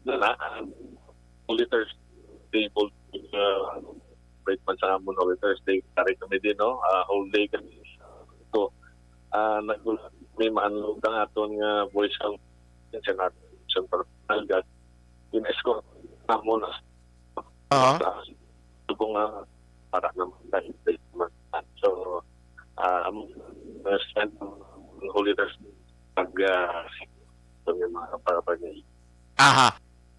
na, na, ah, auditors table, uh, break man sa amon, no, Thursday, kari kami din, no? Ah, whole day kami. So, ah, nag-, may maanlog ang aton nga voice ang, sa natin, sa personal guard. In-escort na muna. Aha. Sa, subong nga, para naman sa investment. So, ah, ang, uh, spend ng holy Thursday, pag, ah, sa mga kaparapan niya. Aha.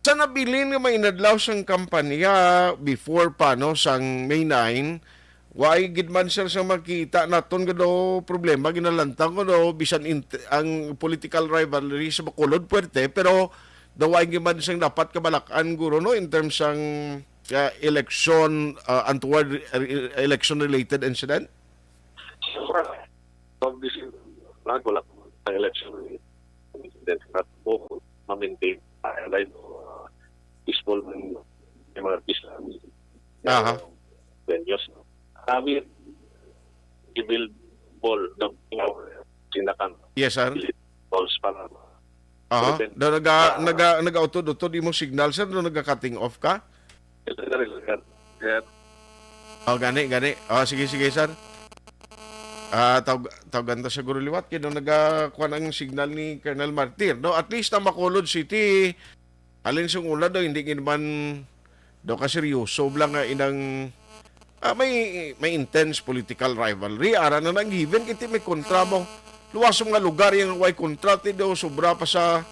Sa nabilin nga mainadlaw sang kampanya before pa, no, sang May nine, why gid man, sir, sa makita naton nga daw problema, ginalantang ko daw, bisan int-, ang political rivalry sa Bacolod puwerte, pero daw why gid man sang dapat kabalak-an, guro, no, in terms sang, ah, election, ah, untoward re-, re-, election-related incident? Siyempre, pag dis-, wala ang election, then, ma-maintain, ah, like, uh, peaceful man yung mga peace, um, Aha. Venues. Kami, i-build ball, the, you know, sinakan. Yes, sir. Balls para Aha. Prevent. Daw naga-, Ah. naga-, nag-auto-auto di mo signal, sir, daw naga-cutting off ka? Ito na rin, sir. Sir. Oh, gani, gani. Oh, sige, sige, sir. Ah, tawag, tawagan ta siguro liwat kay daw nagakuan ang signal ni Colonel Martir, no? At least ang Bacolod City, halin sing una daw, hindi gid man daw kaseryoso lang nga inang, ah, may, may intense political rivalry. Ara na nang given kiti may kontra mo. Luwas sa mga lugar yung way kontra ti daw sobra pa sa,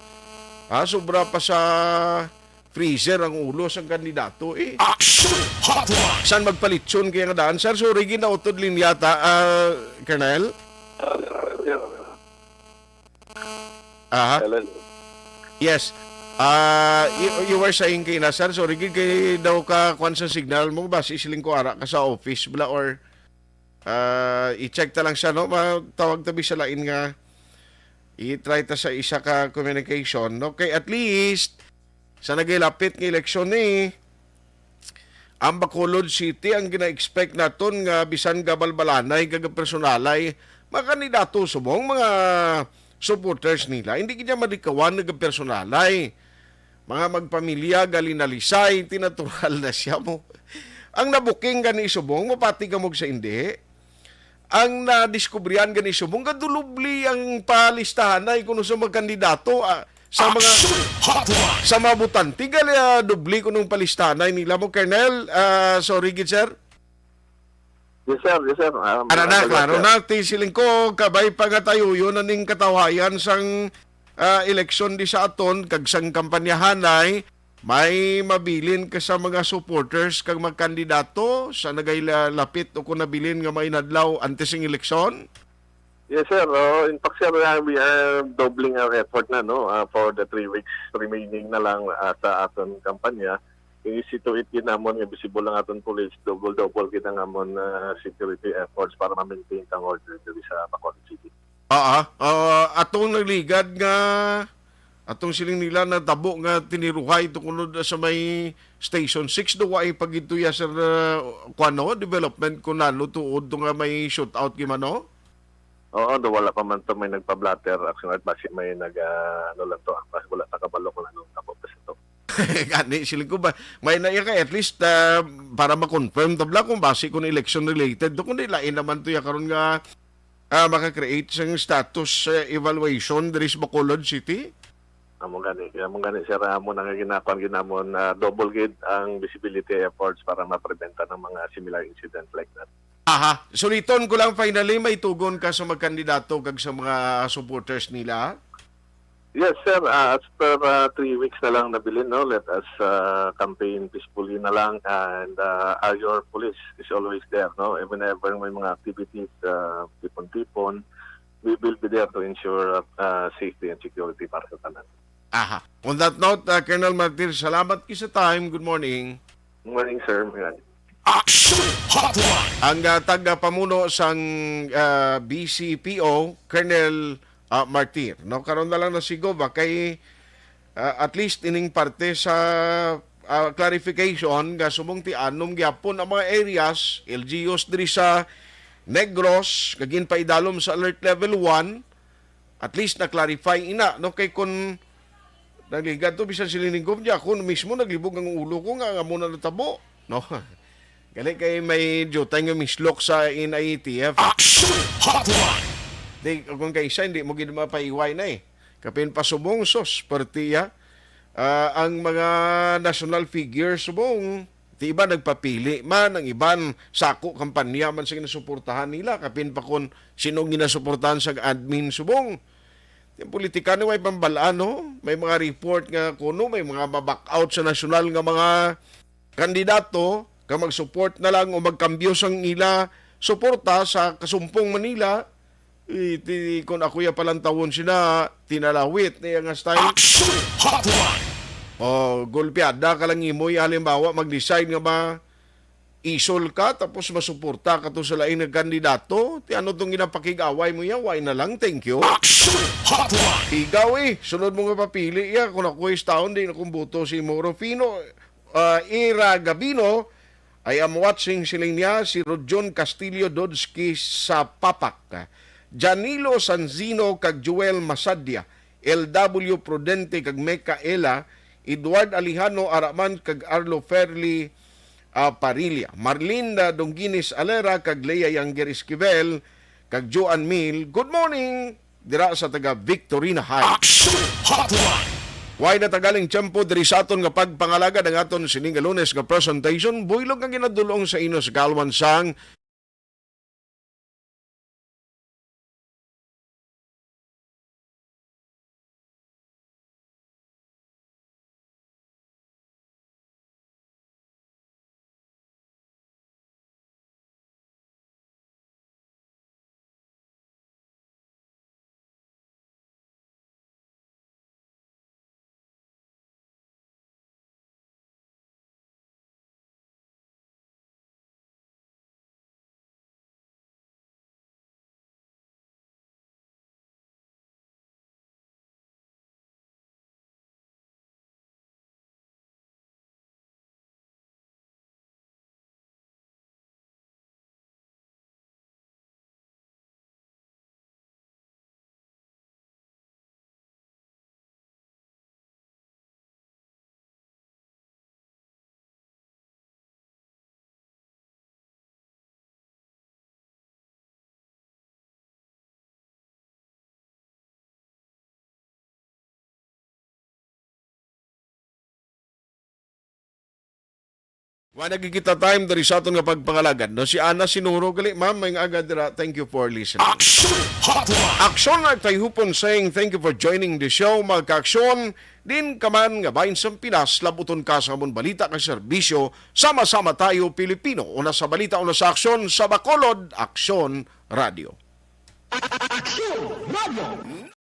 ah, sobra pa sa freezer ang ulo sang kandidato, eh. Action Hotline! San magpalitson kaya nga daan, sir? Sorry, ginautod linyata, ah, Colonel? Aha. Hello. Yes. Ah, you, you were saying kay na, sir, sorry, gid kay daw ka kuwan sa signal mo, basi siling ko ara ka sa office, bla, or, ah, i-check ta lang siya, no? Matawag ta bi sa lain nga i-try ta sa isa ka communication, no? Kay at least, sa nagilapit nga eleksyon ni, ang Bacolod City ang gina-expect naton nga bisan gabalbalanay kag personalay mga kandidato subong mga supporters nila. Hindi gid niya madikawan nga personalay. Mga magpamilya, galinalisay, tinatural na siya mo. Ang nabuking gani subong, mapati ka mo sa hindi. Ang nadiskubrihan gani subong, gadulubli ang palistahanay kuno sa mga kandidato, ah, sa mga Action Hotline! Sa mga botante, gali, ah, dubli kunong palistahanay nila mo, Colonel. Ah, sorry gid, sir. Yes, sir. Yes, sir. Ah, Ara na, mga klaro kalihap, sir. Na. Ti siling ko, kabay pa nga tayo, yun na ning katawhayan sang, ah, eleksyon di sa aton, kag sang kampanyahanay, may mabilin ka sa mga supporters kag mga kandidato sa nagay la-, lapit o kung nabilin nga may nadlaw antes ng eleksyon? Yes, sir. Oh, in fact, sir, uh, we are doubling our effort na, no, uh, for the three weeks remaining na lang, uh, sa aton kampanya. I-see to it gid namon nga visible ang aton police, double-double gid ang amon, uh, security efforts para ma-maintain ang order diri sa Bacolod City. Ah, ah, atong nagligad nga, atong siling nila natabo nga tiniruhay tungod sa may Station six do, wa ay pagituya, sir, uh, kuwan, no? Development ko na, no? Tuod to nga may shootout, gimano? Oo, do wala pa man to may nagpa-blotter. Actually, basi may nag, ah, ano lang to, ah, basi wala ta kabalo kung anong tapos to. Gani, siling ko ba, may na iya kay at least, ah, para ma-confirm tabla kung basi kung election related to, kundi lain naman to ya karon nga, ah, maka-create sang status, ah, evaluation diri sa Bacolod City. Amo gani, amo gani, sir, amo na nga ginakuan ginamon, ah, double gid ang visibility efforts para ma-prevent ang mga similar incident like that. Aha. Suliton ko lang, finally, may tugon ka sa mga kandidato kag sa mga supporters nila? Yes, sir. Uh, as per uh, three weeks na lang nabilin, no? Let us uh, campaign peacefully na lang, and uh, our police is always there, no? Whenever may mga activities, uh, tipon-tipon, we will be there to ensure uh, uh, safety and security para sa tanan. Aha. On that note, uh, Colonel Martir, salamat kaayo sa time. Good morning. Good morning, sir. Mayan. Action Hotline. Ang uh, tagapamuno sang uh, B C P O, Colonel uh, Martir. No, karon na lang nasigob ba kay uh, at least ining parte sa uh, clarification nga subong ti anom gyapon ang mga areas, L G Us diri sa Negros, nga ginpaidalom sa alert level one, at least na-clarify ina, no? Kay kun nagligad to, bisan siling ni Gob niya, ako mismo naglibog ang ulo ko nga, nga muna natabo, no? Gali kay may jutay nga mislok sa N I A T F. Action Hotline. Di, kung kay isa, hindi mo gid mapaiway na eh. Kapin pasubong, sos, partiya. Ah, ang mga national figures, subong, ti iba nagpapili man, ang iban sako kampanya man sa ginasuportahan nila, kapin pa kun sino ang ginasuportahan sa admin, subong. Yung politika ni way pambalaan, no? May mga report nga kuno, may mga ma-back out sa nasyonal nga mga kandidato, nga mag-support na lang o magkambyo sang ila suporta sa kasumpong Manila. Iti, kung ako ya palantawon sina, tinalawit niya nga style. Action Hotline. O, gulpiada ka lang imo, halimbawa, mag-decide nga ba isol ka, tapos masuporta ka to sa lain nga kandidato, ti ano tong ginapakig-away mo ya? Way na lang, thank you. Action Hotline. Ikaw eh, sunod mo nga papili ya, kung ako is taon, di na kong boto si Moro Fino, uh, Ira Gabino, I am watching siling niya si Rodjon Castillo Dodski sa Papak, Janilo Sanzino kag Joel Masadia, L W Prudente kag Mecca Ela, Edward Alejano Araman kag Arlo Fairly uh, Parilla, Marlinda Dongginis Alera kag Lea Younger Esquivel kag Joan Mil. Good morning dira sa taga Victorina Heights. Action Hotline. Way na tagaling tiyempo diri sa aton nga pagpangalagad ang aton sining nga Lunes nga presentation, buylog nga ginadulong sa inyo sa kalwan sang Wa na gid kita time diri sa aton nga pagpangalagad, no? Si Ana Sinuro gali, ma'am, may nga aga dira. Thank you for listening. Action Hotline. Aksyon Artay Hupon saying thank you for joining the show, mga kaaksyon. Din ka man nga bahin sang Pinas, labuton ka sa amon balita kag serbisyo. Sama-sama tayo, Pilipino. Una sa balita, una sa aksyon, sa Bacolod, Aksyon Radio. Action Radio.